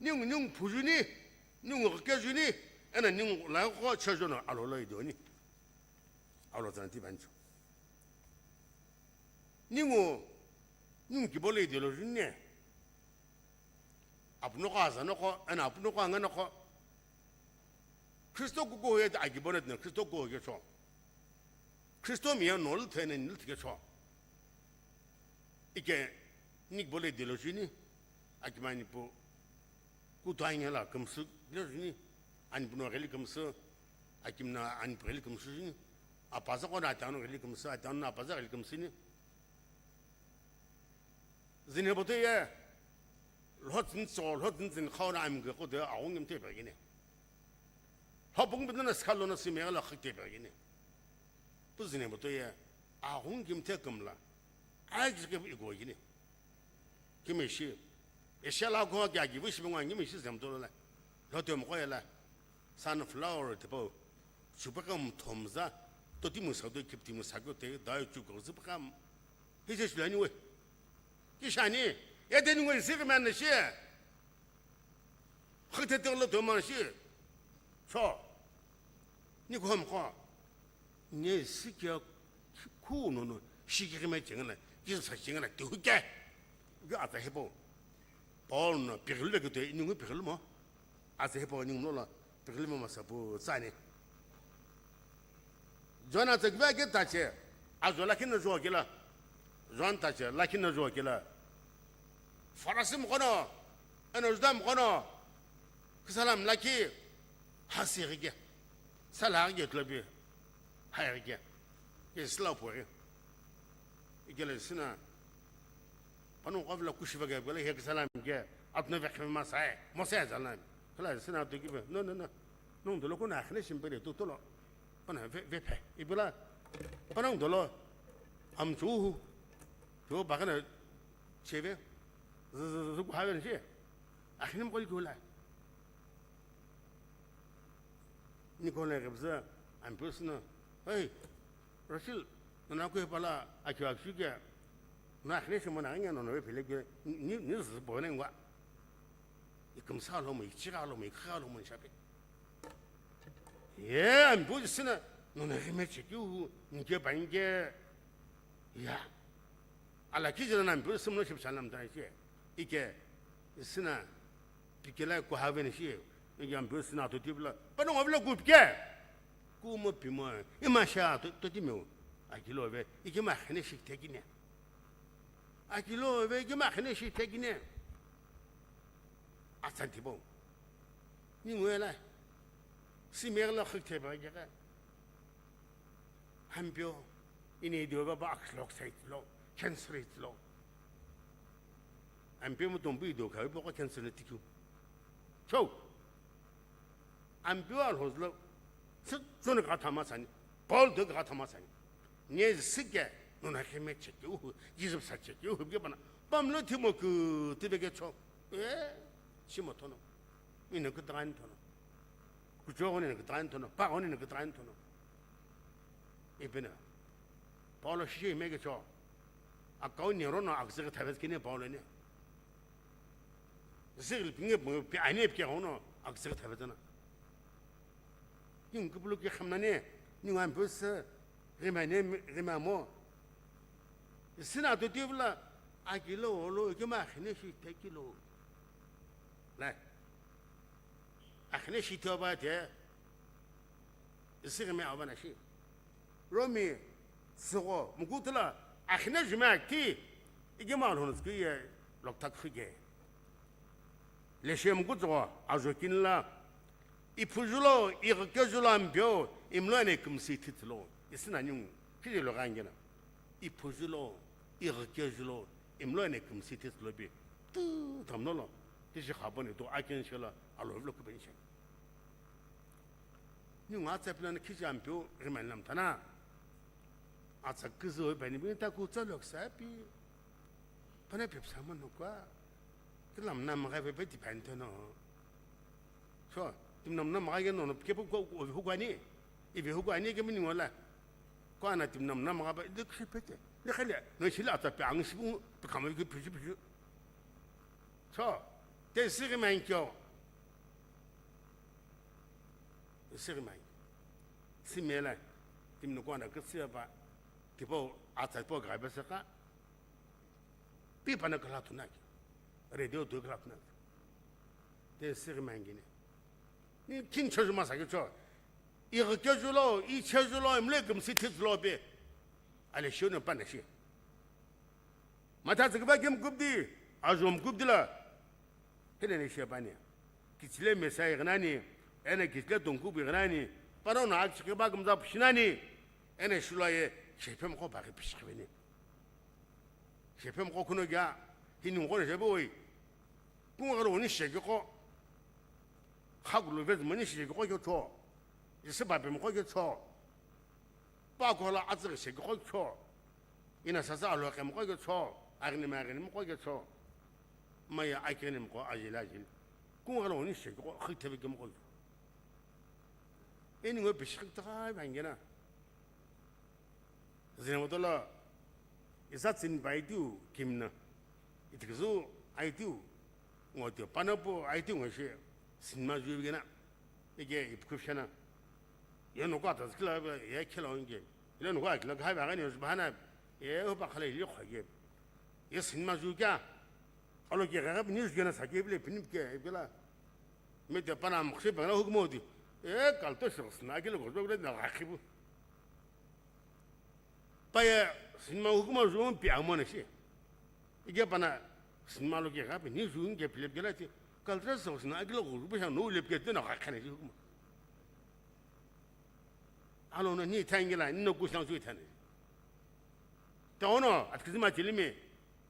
Ningu, ningu phujuni, ningu kakejuni, ena ningu laiko chejono alolo idioni. Alo zana ti bancho. Ningu, ningu kibolo idiolo juni. Apu noko aza noko, ena apu noko anga noko. Kristo kukuho ye akibo na tina Kristo kukuho ke cho. Kristo miya no lüthe na ni lüthe ke cho. Ike ni kibolo ideology ni, akimani pu kutu ange la kümsü ideology ni, ani pu no gheli kümsü, akimna ani pu gheli kümsü ni, apaza ko na atano gheli kümsü, atano na apaza gheli kümsü ni. Zine boto ye, lhotsintso, lhotsintsin khauna amge kote aghungi mte pegine. Lhopung bidana skalo na simela khite pegine. Pu zine boto ye, aghungi mte kumla, agike iko gine. Kimishi, eshala ko kya gi wish bingwa ngimishi zemtolo la. Lhote mko ye la. Sunflower tipo, chupaka mthomza, toti musa do kipti musa ko te, dai chuko zipaka. Hije shulani we. Kishani, ya de nungwe zikman na shi. Khakte te lo to man shi. So, ni ko ham ko. Nge sikya khu no no, shikiri me chengla, kisa chengla, te huke. Ga ata hepo. Paul no, pirlu ke te, nungu pirlu mo. Ase hepo ningu no la, pikilima masa pu tsani. John atsa kiva ke tache, ajo lakhi na jo kila. John tache, lakhi na jo kila. Farasi mkono, eno Juda mkono, kisalam lakhi, hasi rike. Sala rike tlobi, hai rike. Ke sila pori. Ikele sina, Pano kavila kushiva ke bela he kisalam ke atno ve khema sai, mo sai zalam. Kala sina to kibe. No, no, no. Nung dolo kuna khne shim pele to tolo. Pana ve, ve phe. Ibela. Pana dolo. Am chu. To bagana cheve. Zu, zu, zu, zu, ku haven shi. Akhne mo kol kula. Nikolai ke bza. Am pusna. Hey. Rachel, nana ko pala akyo akshu ke. Na khne shimo na nya no no pele ke ni ni zi bo ne ngwa. Ikum sa lo mo, ichi ga lo mo, ikha lo mo shape. Ye, am bu sina no na rime che ki u, ni ke ban ke. Ya. Ala ki jana nam bu sim no ship sanam ta che. Ike sina Pikela ko have ni shi, yam bu sina to tibla. Pano ngavla gupke. Kuma pima, ima sha to, to timiu. Akilo ve, ikima khene shik tekine. Akilo ve, ikima khene shik tekine. Atsan tibo. Ni ngwela. Si megla khik teba geka. Hampio, ini idio ba ba akhlock side lo, cancer it lo. Ampeu mo tombu idio kha, ibo ko cancer na tikhu. Chou. Ampeu alhozlo. Sut zone ka thama sani. Paul de ka thama sani. Nye sike, nuna kheme cheke, uhu, Jesus sa cheke, uhu, bge bana. Pamlo thimo ku, tibe ke cho. Eh, shimo thono. Ina ku tran thono. Kucho ni ku tran thono. Pa ni ku tran thono. Ipina. Paulo shishi ime ke cho. Akau ni rono akse ke thabes kine Paulo ne. Zil pinge pi ane pike hono akse ke thabes na. Yung kupulu ke khamna ne, yung am bus rima ne, rima mo. Sina to tivla akilo lo ke ma khine shi tekilo. La. Akhine shi to ba te. Isi rima aba na shi. Romi tsügho muku tula akhine jumia ki igima alhono tsüki ye lokta khike. Leshe muku tsügho ajo kinla iphujulo, igkejulo ampeu, imlo ene kümsi thitlo. Isina nyung, kiri lo gangena. Iphujulo, igkejulo, imlo ene kümsi thitlo bi. Tu tamnolo, tishi khabone tu akin shela, alo vlo kubenche. Nyungu atsa pila na khiji ampeu rimen lam tana. Atsa kizu bani bin ta ku tsa lok sa pi. Pana pep sama no kwa. Kilam na maga pe pe di pan tono. So, tim nam na maga no no ke ko ko hu kwani. Ibe hu kwani ke min wala. Kwa na tim nam na maga ba de khipete. De khale. No shila atsa pe ang shi bu pe kama ke pi pi. So, te sigi man kyo. Sigi mai. Simela. Timnu kwana kisiya ba. Tipo atsa po ga ba saka. Pi pana kala tunaki. Radio tu kala tunaki. Te sigi mai ngine. Ni kin choju masa ke cho. I ke julo, i chejulo, imle gumsi titlo be. Ale shio no pana shi. Matha tsükiba kim kupdi, ajom kupdi la. Hene ne shebani. Kichile mesai ghnani, ene kichile tongkubi ghnani, pano na akchike ba gumza pushinani, ene shulaye, shephem ko ba ke pishkibeni. Shephem ko kuno gya, hini ngo ne shebe oi. Kunga lo ni shege ko. Khagulo vez mani shege ko kyo cho. Isi ba pem ko kyo cho. Pa ko la atsi shege ko cho. Ina sasa alo ke mo ko kyo cho. Agni ma agni mo ko kyo cho. Maya akene mo ko ajila ajil. Kunga lo ni shege ko khitebe ke mo ko. Eni ngo bishik ta ba ngena. Zina motola, isa tsin pai tiu kimna. Itikizu ai tiu, ngo tiu, panapo ai tiu ngo shi, sinma ju gena. Ike ipkupshana. Ye no kwa ta kila, ye kila onge. Ile no kwa kila, ka ba gani, bahana, ye ho ba khala ile khage. Ye sinma ju kya? Alo ke ga, ni ju gena sa ke bile, pinip ke, bile. Me te pana mkhse bangla hukmo di. E, kalto shi sna, kilo go, go, na, ga khibu. Paye sinma hukuma zung pi amone shi. Ige pana sinma lo ke ga pi ni zung ke pile gela ti. Kaltra so sina agila go rupa no le ke te na ga khane shi hukuma. Alo no ni tangela ni no kusang su tane. Ta ono atkizima tilimi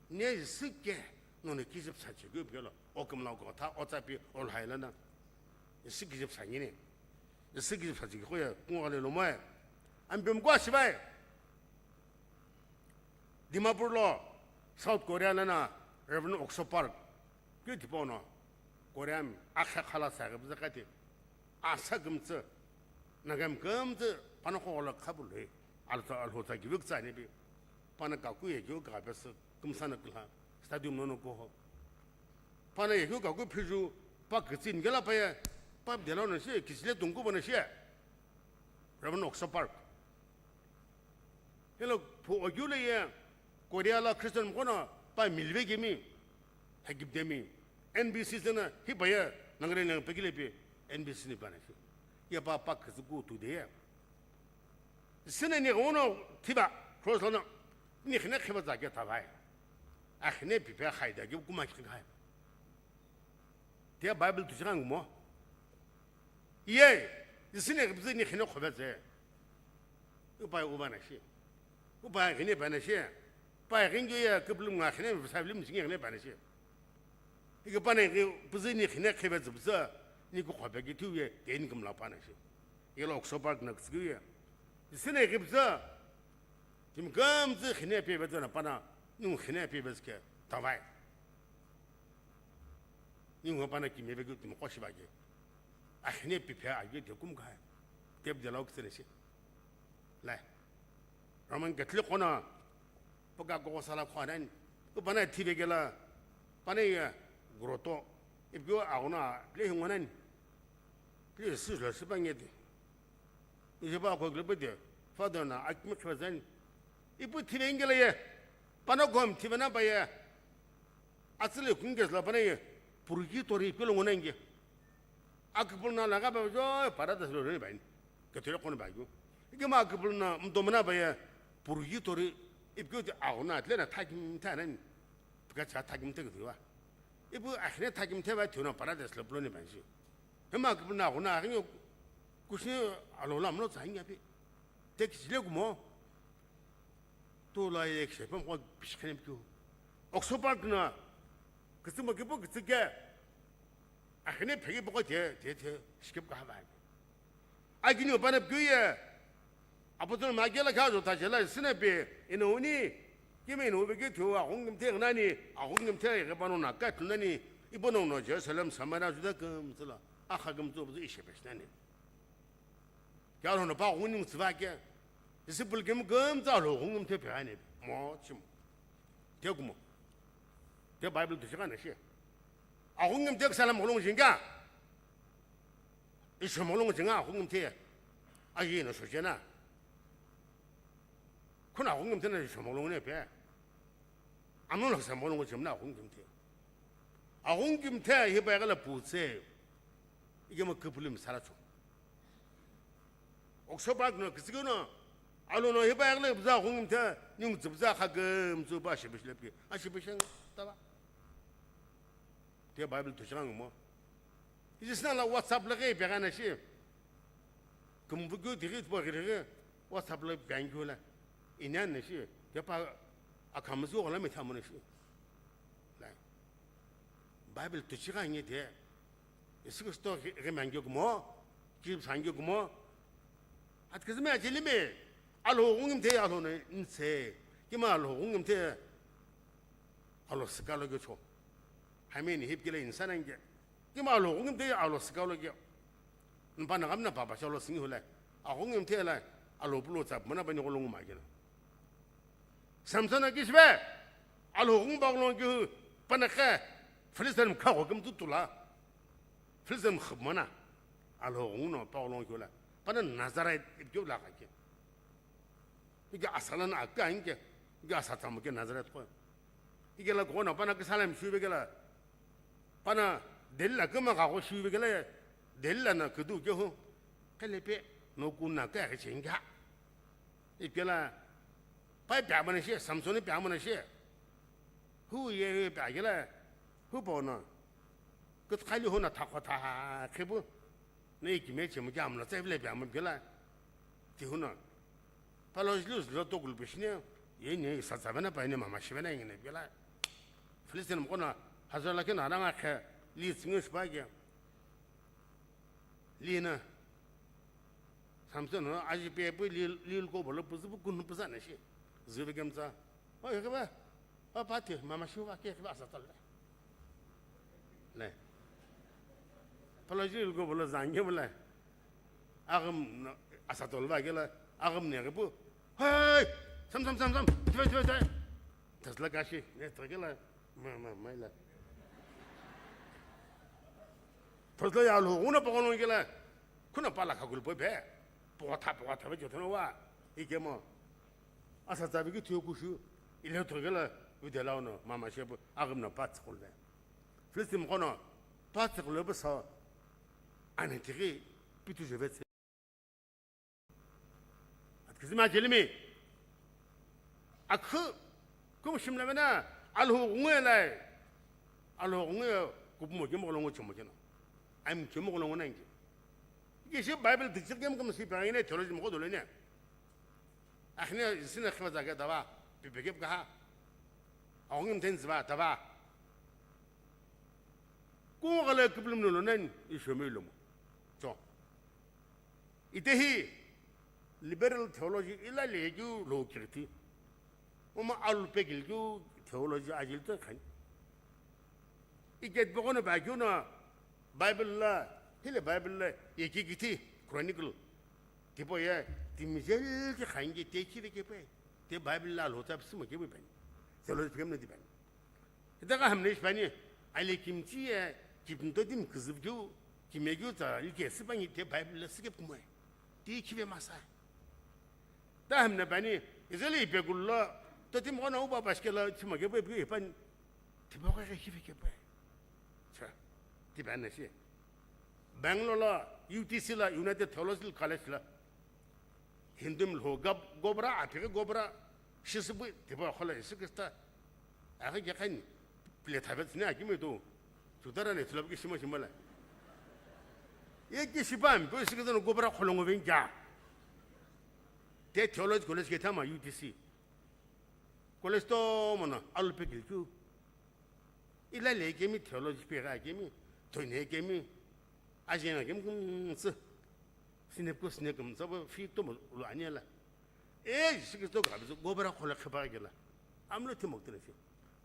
ne sike no ne kizip sa che go pelo. O kamla go ta o ta pi o hailana. Sike kizip sa ni ne. Isi kizip sa tsiki khoye, kunga le lomoe. Ampem kwa shibai. Dimapur lo, South Korea lana, Reverend Okso Park. Kyo tipo no, Korea mi, akha khala sa gabza kati. Asa gumtsa, nagam gumtsa, pana ko la khabul he. Alsa alhotsa gibik tsa ne bi. Pana kaku ye gyo gabes, gumsa na kula, stadium no no ko ho. Pana ye gyo kaku phiju, pa kitsin gela pa ye, pa dela no shi, kisle tungku bana shi. Reverend Okso Park. Hello, phu ogyule ye, Korea la Christian mkono, pa milve gemi, hagib demi. N B C zena, hi pa ye, nangre nang pegile pi, N B C ni bana shi. Ye pa pa kitsu ku tu de ye. Sene ni ono tiba, cross lana, ni khine khiba za ke tavai. A khine pipe khai da, kuma khi khai. Te Bible tu chikan mo. Ye, isine kibzi ni khine khobe ze. Upai uba na shi. Upai khine ba na shi. Pai khine ye kiblum nga khine sa blim singe khine ba na shi. Ike pa ne ke puzi ni khine khebe zubza ni ku khobe ki tu ye ke ni kumla pa na shi. Ye lo Okso Park na ksgi ye. Isine kibza. Tim gumtsa khine pebe zana pana, nung khine pebe zke, tavai. Nung pana ki mebe gu tim koshi bage. A khine pipe a ge de kum kai. Tep de lok sene shi. Lai. Roman Catholic kona, paka go sala khwanan, ko pana thibe gela, pana ya groto, ipyo agona, le hingonan. Please, sis la, sipa ngede. Ije ba ko gle bede. Father na akmi khazan. Ipu thibe ingela ye. Pana gom thibe na ba ye. Atsile kunges la pana ye. Purgatory pelo ngona inge. Akpul na laga ba jo para das lo re ba. Ke tere kon ba jo. Ikemu aküpülü no mdomna baye purgatory ipikeu ti aghuna atle na thakimthe anani. Pika cha thakimthe kuthiwa. Ipu akhine thakimthe ba thino paradise lo puloni banji. Hema aküpülü no aghuna aghinyo kushi alola mlo tsa inyapi. Te kichile kumo. Tula ye kishe pem kwa pishkhene pikeu. Oxford Park na kütsü mo kipu kütsü ke. Akhine phege poko te, te, te, shikip ka hava. Agini opana pyo ye. Apoton ma kela kha jo ta jela sine pe, ino uni. Kime ino be ke tu aghungu kimthe nani, aghungu kimthe ye pano na ka tu nani. Ipono no Jerusalem Samaria Juda kem tsula. Akha kem tsu bu ishe pe nani. Kya lo no pa aghungu kimthe va ke. Disciple kem kem tsa lo aghungu kimthe pe ani. Mo chim. Te kumo. Te Bible tu shika na shi. Aghungu kimthe salam khulung jinga. Isho molong jinga aghungu kimthe. Ayi no shojena. Khuna aghungu kimthe na isho molong ne pe. Amno lo sa molong jimna aghungu kimthe. Aghungu kimthe hi ba gala putse. Ige mo küpülü misala cho. Oxford Park no kütsü no. Alo no hi ba gala buza aghungu kimthe. Nyung tsubza kha gem tsu ba shi bishlepi. A shi bisheng tava. Te Bible tu shang mo. Iji sina la WhatsApp la ghi pegana shi. Kumbu kyu tighi tpo ghi ghi WhatsApp la pegana kyu la. Inan na shi. Te pa akamzu wala me thamu na shi. La. Bible tu shang ngi te. Yesu Kristo ghi ghi mangyo kumo. Ki sangyo kumo. At kizime ajili me. Alo aghungu kimthe alo ne nse. Kima alo aghungu kimthe. Alo sikalo kyo cho. Hameni hip kile insan ange. Kima alo aghungu kimthe alo sikalo kyo. Npa na gamna papa chalo singi hule. Aghungu kimthe la alo pulo tsap mana bani golong ma kina. Samson akishbe. Alo aghungu ba golong kyo pana kha. Filistin kha go kim tutula. Filistin khub mana. Alo aghungu no pa golong kyo la. Pana Nazareth ip kyo la ka kyo. Ike asala na aka inke, ike asa tsamu ke Nazareth ko. Ike la kona pana ke salam shuibe ke la, pana Delila ke ma ka ko shuibe ke la, Delila na kudu ke ho. Kele pe, no kuna ke ke chinga. Ike la, pai pya mana she, Samson pya mana she. Hu ye hu pya ke la, hu po no. Kut khali ho na thakho tha, khebu. Na ikime chemu kya amla tsa ivile pya mo pila. Tihuno. Palo jlu jlo to gulpe shine. Ye ne sa tsa bana pa ne mama shi bana ingene pila. Filistin mo kona hazar la ke na ranga khe li tsinge shi ba ke. Li na. Samson no aji pe pu li, li ko bolo pu zu pu kun pu za na shi. Zu be kem tsa. O ye ke ba. O pa ti mama shi wa ke ke ba sa tal. Le. Pala jil go bolo zangye bole. Agam asa tolva gela agam ne pu. Hey! Sam sam sam sam. Tve tve tve. Tasla kashi ne tagela ma ma maila. Tasla ya lo una pa kono gela. Kuna pala ka gulpo be. Pota pota be jotno wa. Ikemo. Asa tsabe ki tuyo kushu. Ile tagela udela no mama shepu agam na patsi kulve. Filistin kono patsi kulo basa ani tiki pitu jevetse. Atkizima jelimi. Akhu kum shimla bena alhu ngwe lai. Alhu ngwe kupumo kemo kolongo chomo keno. Am kemo kolongo nangi. Kishi Bible dijik kemo kemo si pangine theology mo kodolene. Akhine sina khiva zake dava, pipeke kaha. Aghungu mthen ziva dava. Kungale kiplum no lonen ishomei lomo. So, itehi liberal theology ila legu lo kirti. Uma alu pegil gu theology ajil to khan. Iket bogono ba kyu na Bible la, hile Bible la, ye ki kiti Chronicle. Tipo ye, timijel ki khangi te ki ke pe. Te Bible la lo tap sima ke pe. Theology pem na di pen. Ita ka hamne shpani, ale kimchi ye, kipnto dim kizib kyu, kime kyu ta, like sipani te Bible la sikep kumwe. Te ki ve masa. Ta hamna bani, izali ipe kullo, to tim kono uba paskela chima ke pe pe pan, tibo ke ke ke pe. Cha, ti ban na shi. Bangalore la, U T C la, United Theological College la. Hindu mi lho gab-, gobra, aphi ghi gobra, shisüpü, tipa khola Jisü Khrista. Aghi kekhani, pile thabe tsüni akimi to, chutara ne thulapu ki shima shima la. Ye ki shipa mi, po Jisü Khrista no gobra kholongo veni kya. Te theology college ke thama U T C. College to mono, alu pe kilkyu. Ila le kemi theology pe ga kemi, toine kemi, ajena kemi kumtsu. Sine ko sine kumtsa bo fi to mo lo anya la. E, Jisü Khrista ka bizu gobra khola kheba gela. Amlo thimo tene shi.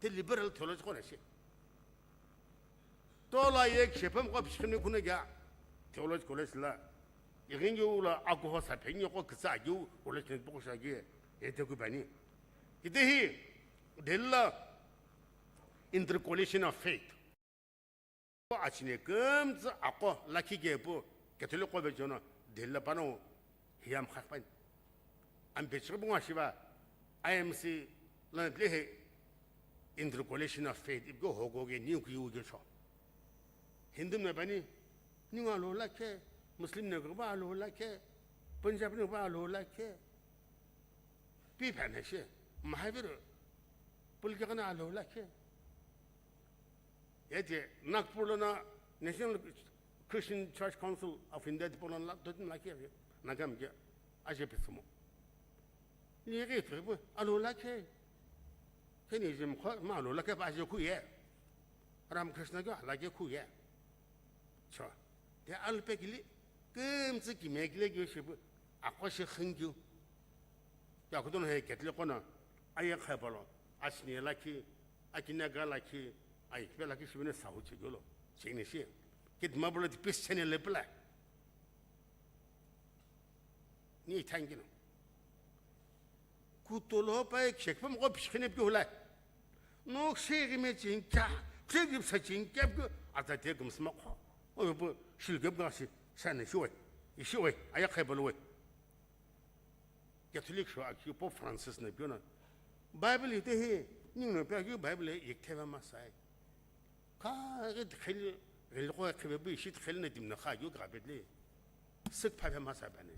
Te liberal theology khona shi. Tola ye shepem ko pishkhini kuna gya. Theology college la. Igin yu la ako ho sa phenyo ko kitsa gyu college ne boko sha gye. E te ku bani. Kite hi Delhi la intercoalition of faith. Ko achine kumtsa ako lakhi ke pu Catholic ko vejono Delhi la pano hiyam khakpan. Am pechik bunga shiba I M C la tle he intercoalition of faith ibgo hogo ge niu ki uge cho. Hindu me bani, ninga lo lakhe, Muslim ne ba lo lakhe, Punjab ne ba lo lakhe. Pi phane she, Mahavir, pulke kana lo lakhe. Yete Nagpur lo na National Christian Church Council of India tipo lo na dot lakhe, Nagam ge, aje pisumo. Ni ge tu bu, alo lakhe. Keni jim kho, ma lo lakhe ba aje ku ye. Ramakrishna ge lakhe ku ye. Cho, te alpe kili, kumtsi kime kile ge shibu, akwa shi khingyu. Ya kutono he Catholic kono, aye khaibalo, asini lakhi, akinaga lakhi, aye kipe lakhi shibine sahu chigolo, chini shi. Kit mabulo di peace channel le pula. Ni thank you. Kutolo pa ek shek pam ko pishkhine pi hula. No shegi me chin kya, shegi sa chin kya ko ata te gum sma ko. O bu shil gum ga si sa ne shwe. Ishwe, aya khaibalo we. Catholic sho akyu Pope Francis na piona. Bible ite he, ning no pe akyu Bible yek theva ma sai. Ka ge khel, gel ko khebe bu ishi khel na dim na kha yu ka bet le. Sik pha ma sa bane.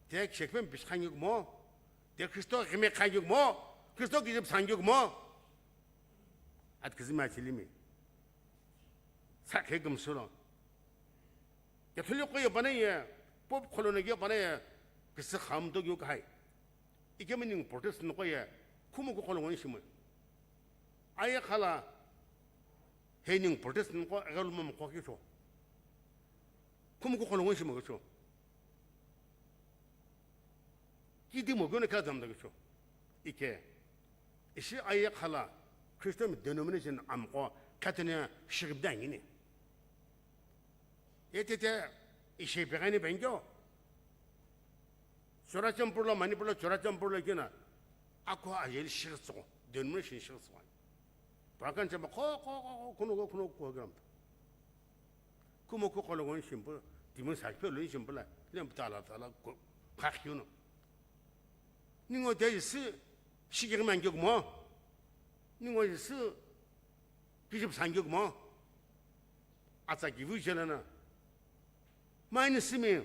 Te shek pam pish khan yuk mo. Te Kristo gime khan yuk mo. Kristo gijib san yuk mo. At kizima chilimi. Sa khe gum sulo. Catholic ko ye bana ye, Pope kholo na ye bana ye, kisi kham to yo kai. Ike meaning protest no ko ye, kumu ko kholo ngon shimo. Aye khala, he ning protest no ko, agal mo ko kicho. Kumu ko kholo ngon shimo kicho. Kidi mo gyo ne ka dam da kicho. Ike, ishi aye khala, Christian denomination am ko, katene shigib da ngini. Etete, ishe pegani bengyo. Churachandpur lo, Manipur lo, Churachandpur lo kina. Ako ayel shirtso, denomination shirtso. Prakan chama ko, ko, ko, ko, kuno, ko, kuno, ko, gram. Kumo ko, kolo, gon, shimpu, timun sa, pe, lo, shimpu la, lem, tala, tala, ko, khakhiuno. Ningo te isi, shigir man gyok mo. Ningo isi, Kijip sangyo kumo. Atsa kivu jela na. Maini simi.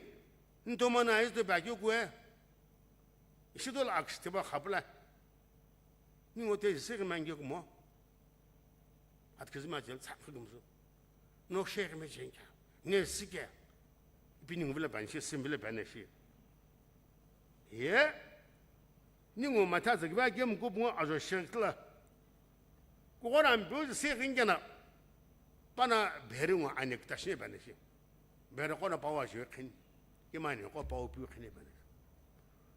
Ntomana ayi to bagyo kue. Ishi dola akshi tiba khapula. Ningo te sigi mangyo kumo. At kizima jel tsak khudum su. No shek me jenka. Ne sike. Ipi ningu vila banshi, sim vila banashi. Ye. Ningu matha zagiba gem kupungo ajo shek la. Kukona mbu si ringena. Pana bheringo anek tashi banashi. Bhere kona pawa jo khin. Imani ko pawa pu khin banashi.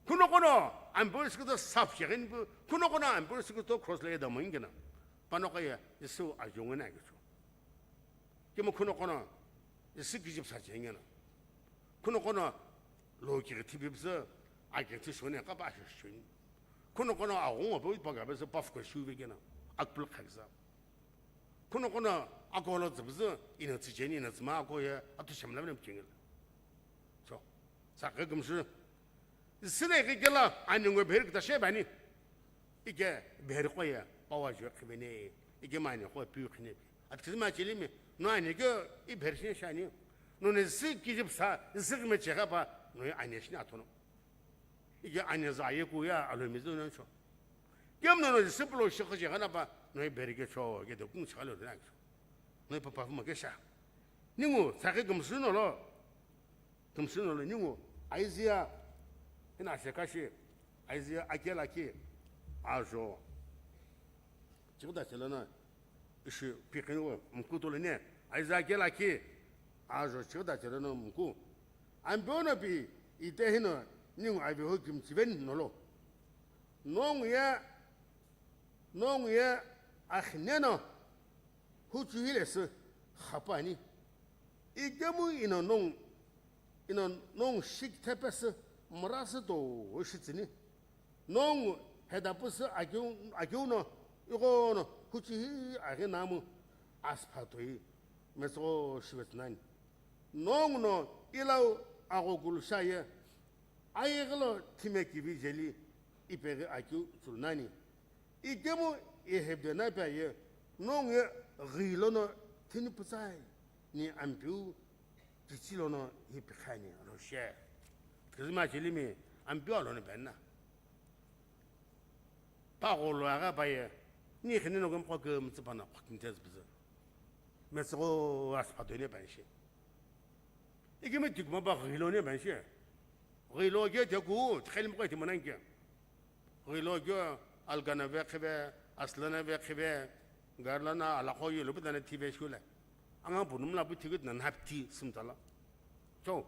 Kuno kono ambu sikto sap jegin bu. Kuno kono ambu sikto cross le da mangena. Pano kaya isu ajungena gichu. Kimo kuno kono isi kijip sa jengena. Kuno kono lo ki thibi bza, a ki thi shone ka ba shi shun. Kuno kono a ngo bo pa ga bza paf ko shu be gena. Akpul khakza. Kuno kono a ko lo zbza, ina tsi jeni, ina tsma ko ya, atu shamla nem kingel. So, sa ka gum shu. Sine ke kela, ani ngo bher kita she bani. Ike bher ko ya, pawa jo khibene. Ike mani ko pu khine. At kizma chili me, no ani ke i bher shin shani. No ne si kijip sa, si me chega pa, Noi ane shini athono. Ike ane za ye kuya alo mizu no cho. Kemno no disciple shi khaje gana ba noi berike cho ke de kung chalo na cho. Noi papa ma ke sha. Ningu sa ke gumsu no lo. Gumsu no lo ningu Isaiah ina se kashi Isaiah akela ki ajo. Chigda chelana ishi pikhin wo mku tolo ne Isaiah akela ki ajo chigda chelana mku. Ambo no pi ite hino ningu avi ho kim chiven no lo. Nongu ye, nongu ye akhne no huchu hile se khapani. Ikemu ino nongu, ino nongu shik thepese mrase to shitsini. Nongu hedapusu akiu, akiu no, iko no huchu hi aghi namu asphatoi metso shivetnani. Nongu no ilau agogulu shaye, ayeghi lo thime kivi jeli ipeghi akeu tsulunani. Ikemu ihebdena pe aye, nongu ye ghi lono thini putsai ni Ampeu kichi lono hi pikhani alo she. Kizima chelimi Ampeu alono penna. Pagholo agha paye, ni khini no kemkho ke mtsipana khokinte zbize. Metsego asphatoi ne penshi. Ikimi tikuma ba ghilo ne penshi. Ghilo ke teku, tkheli mkho itimananke. Ghilo ke algana ve khive, aslana ve khive, garlana alakho yulu bidana tive shule. Anga bunumla bu tigit na napti simtala. Cho,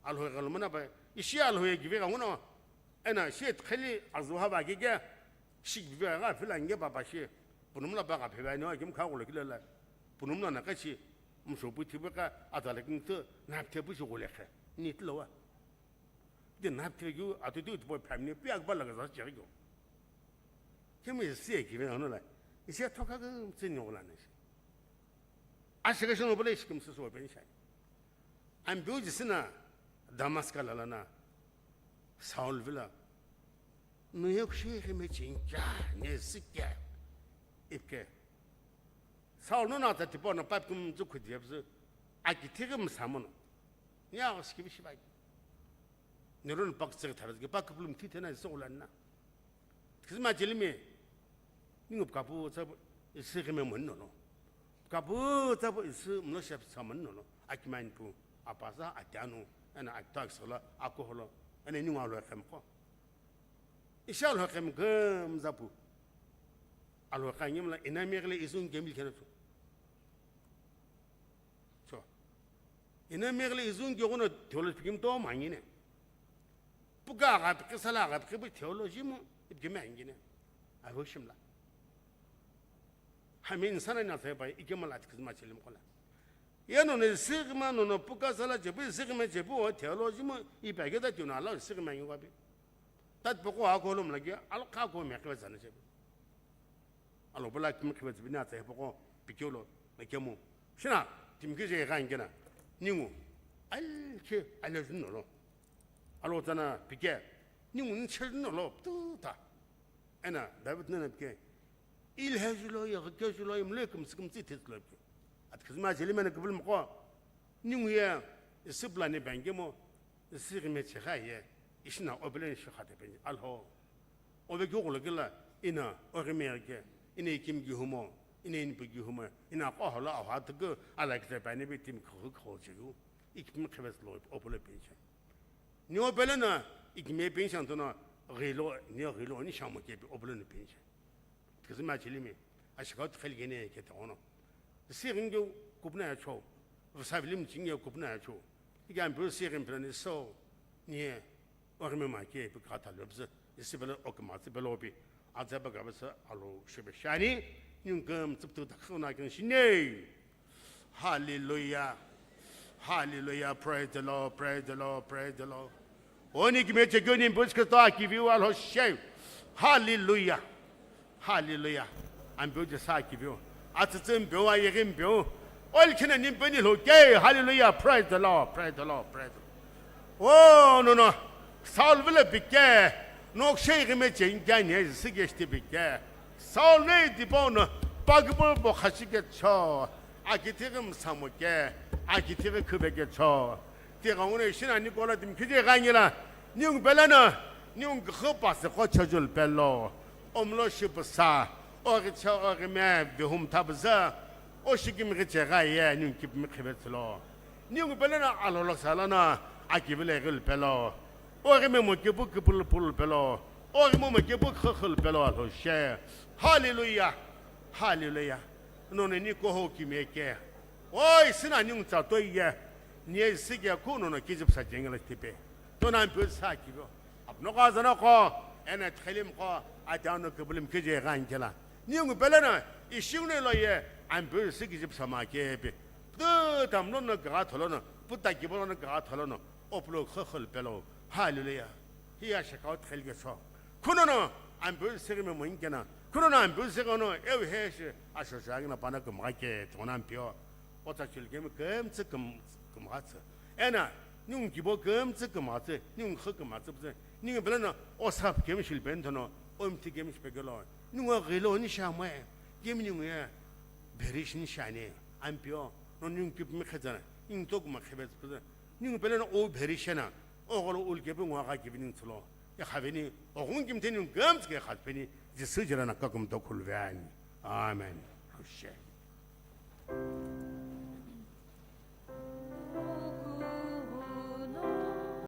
alhoi ghalumana ba, ishi alhoi givi ganguno, ena shi tkheli azuha ba gige, shi givi ga fila nge ba ba shi, bunumla ba ga phebe ani wa gim kha gule kile la, bunumla na kachi, msho bu tibu ka, atala king tu, na te bu shi gule khe, ni tlo wa. De na te gu, atu tu tu bo phamni, pi ak ba la ga za che gu. Kemi si e givi ganguno la, isi thoka ga mtsi ni gula na shi. Ashika shino bole shi kim su so ben shai. Ampeu jisina Damaska lalana Saul vila. Nuye kushi khime chincha ne sikya. Ipke. Saul no na ta tipo na pap kum zu khudi yabzu. Aki thigim samono. Nya oski bishi bai. Nerun pak tsig tharaz ge pak plum thi thena so ulanna. Kizima chelimi, ningu pkapu tsa isi kime mon no lo. Pkapu tsa isi mlo shep tsa mon no lo. Akiman pu, apasa, atianu, ena atak sala, akoholo, ena ningu alo khem ko. Isi alo khem gem zapu. Alo kha ngimla ina megle izun gemil kena tu. So, ina megle izun gyogono theology pikim to mangine. Puka aga piki sala aga piki bu theology mo ipgime angine. Avo shimla. Hami insana na theba ikemala tikizma chelim kola. Yeno ne sigma no no puka sala jebu sigma jebu o theology mo ipageta tuna la sigma ngi wabi. Tat poko ha kolom lagi al kha ko me khwe zana jebu. Alo bula kimi khibe tsibini atsa hipoko pikyo lo mekemu. Shina, timki je gha ngena. Ningu. Al che, al jun no lo. Alo tsana pike. Ningu nche no lo. Tu ta. Ena, David nana pike. Il he julo, ya ke julo, imle kum sikum tsi tet lo pike. At khizma jeli mena kubul mko. Ningu ya, isibla ni bangemo. Isi ghime chekha ye, ishina obelen shi khate penji, alho. Obe gyo golo gila, ina, oghime ge, ina ikim gi humo, ina inpu gi humo, ina qoholo awa tuku, ala kite pani bi tim khu khu che yu. Ikim khebes lo obele penji. Ni obele na, ikime penji anto na, ghilo, ni ghilo, ni shamo ke bi obele ni penji. Tikizima chilimi, ashikao tikheli gene kete ono. Sigin ge kupna ya cho, vsa vilim chinge kupna ya cho. Ikan bu sigin plan so, nie, orme ma ke bu kata lobze, isi bela okma tsi bela obi. Atsa ba gabasa alo shebe shani, nyungam tsiptu takhona kan shine. Hallelujah. Hallelujah. Praise the Lord. Praise the Lord. Praise the Lord. Oni kime chekyo ni mbus ke to akiviu alo she. Hallelujah. Hallelujah. Ambeu je sa akiviu. Atsitsi mbeu ayeghi mbeu. Ol kina ni mbeni lo ke. Hallelujah. Praise the Lord. Praise the Lord. Praise the Lord. Oh, no, no. Saul vile bike. Nok shei gime chen gani sigi esti bike. Saul ne dibon. Pagbo bo khashike cho. Akithighi msamuke, akithighi khubeke cho. Tighenguno ishi no ani kolo timi khije gha ngila, ningu pelo no, ningu kükhu pasi qo chojul pelo, omlo shipusa, oghiche oghime vihum thapuza, oshikimi ghiche gha ye ningu kipimi khivetsülo. Ningu pelo no alolo sala no, akivile ghil pelo, oghime mo kipu kipul pul pelo, oghime mo kipu khükhül pelo alhoshe. Hallelujah. Hallelujah. Nono ni koho kimi eke. Oi, sina ningu tsa toi ye. Ni e sike ku nono kijip sa jengela tipe. Tona ampu sa kibo. Apno ka zana ko, ena thelim ko, ati ano kibulim kije gha ngila. Ningu pelo no, ishingu no lo ye, ampu si kijip sa ma kepe. Pu tamlo no gha tholo no, pu ta kibo no gha tholo no, oplo khükhül pelo. Hallelujah. Hiya shakao thel ke so. Kuno no, ampu sigime mo inkena. Kuno no, ampu sigono, eu he shi, asho shagina pana kumgha ke, tona ampio. Otsa chil kemi kümtsü küm-, kümghatsü. Ena, ningu kibo kümtsü kümghatsü, ningu khü kümghatsü pütsü. Ningu pelo no, osap kemi shil ben tono, omthi kemi shipekelo. Ningu ghilo ni shamwe, kemi ningu ye, berish ni shani, ampio, no ningu kipimi khezana, ningu tokuma khebetsü pütsü. Ningu pelo no o berish na, ogholo ul kepe ngwa gha kibi ningu tsulo. Ya khaveni, oghun kimthe ningu kümtsü ke khatpeni, Jisu jira na kakum to khulveni. Amen. Rushe.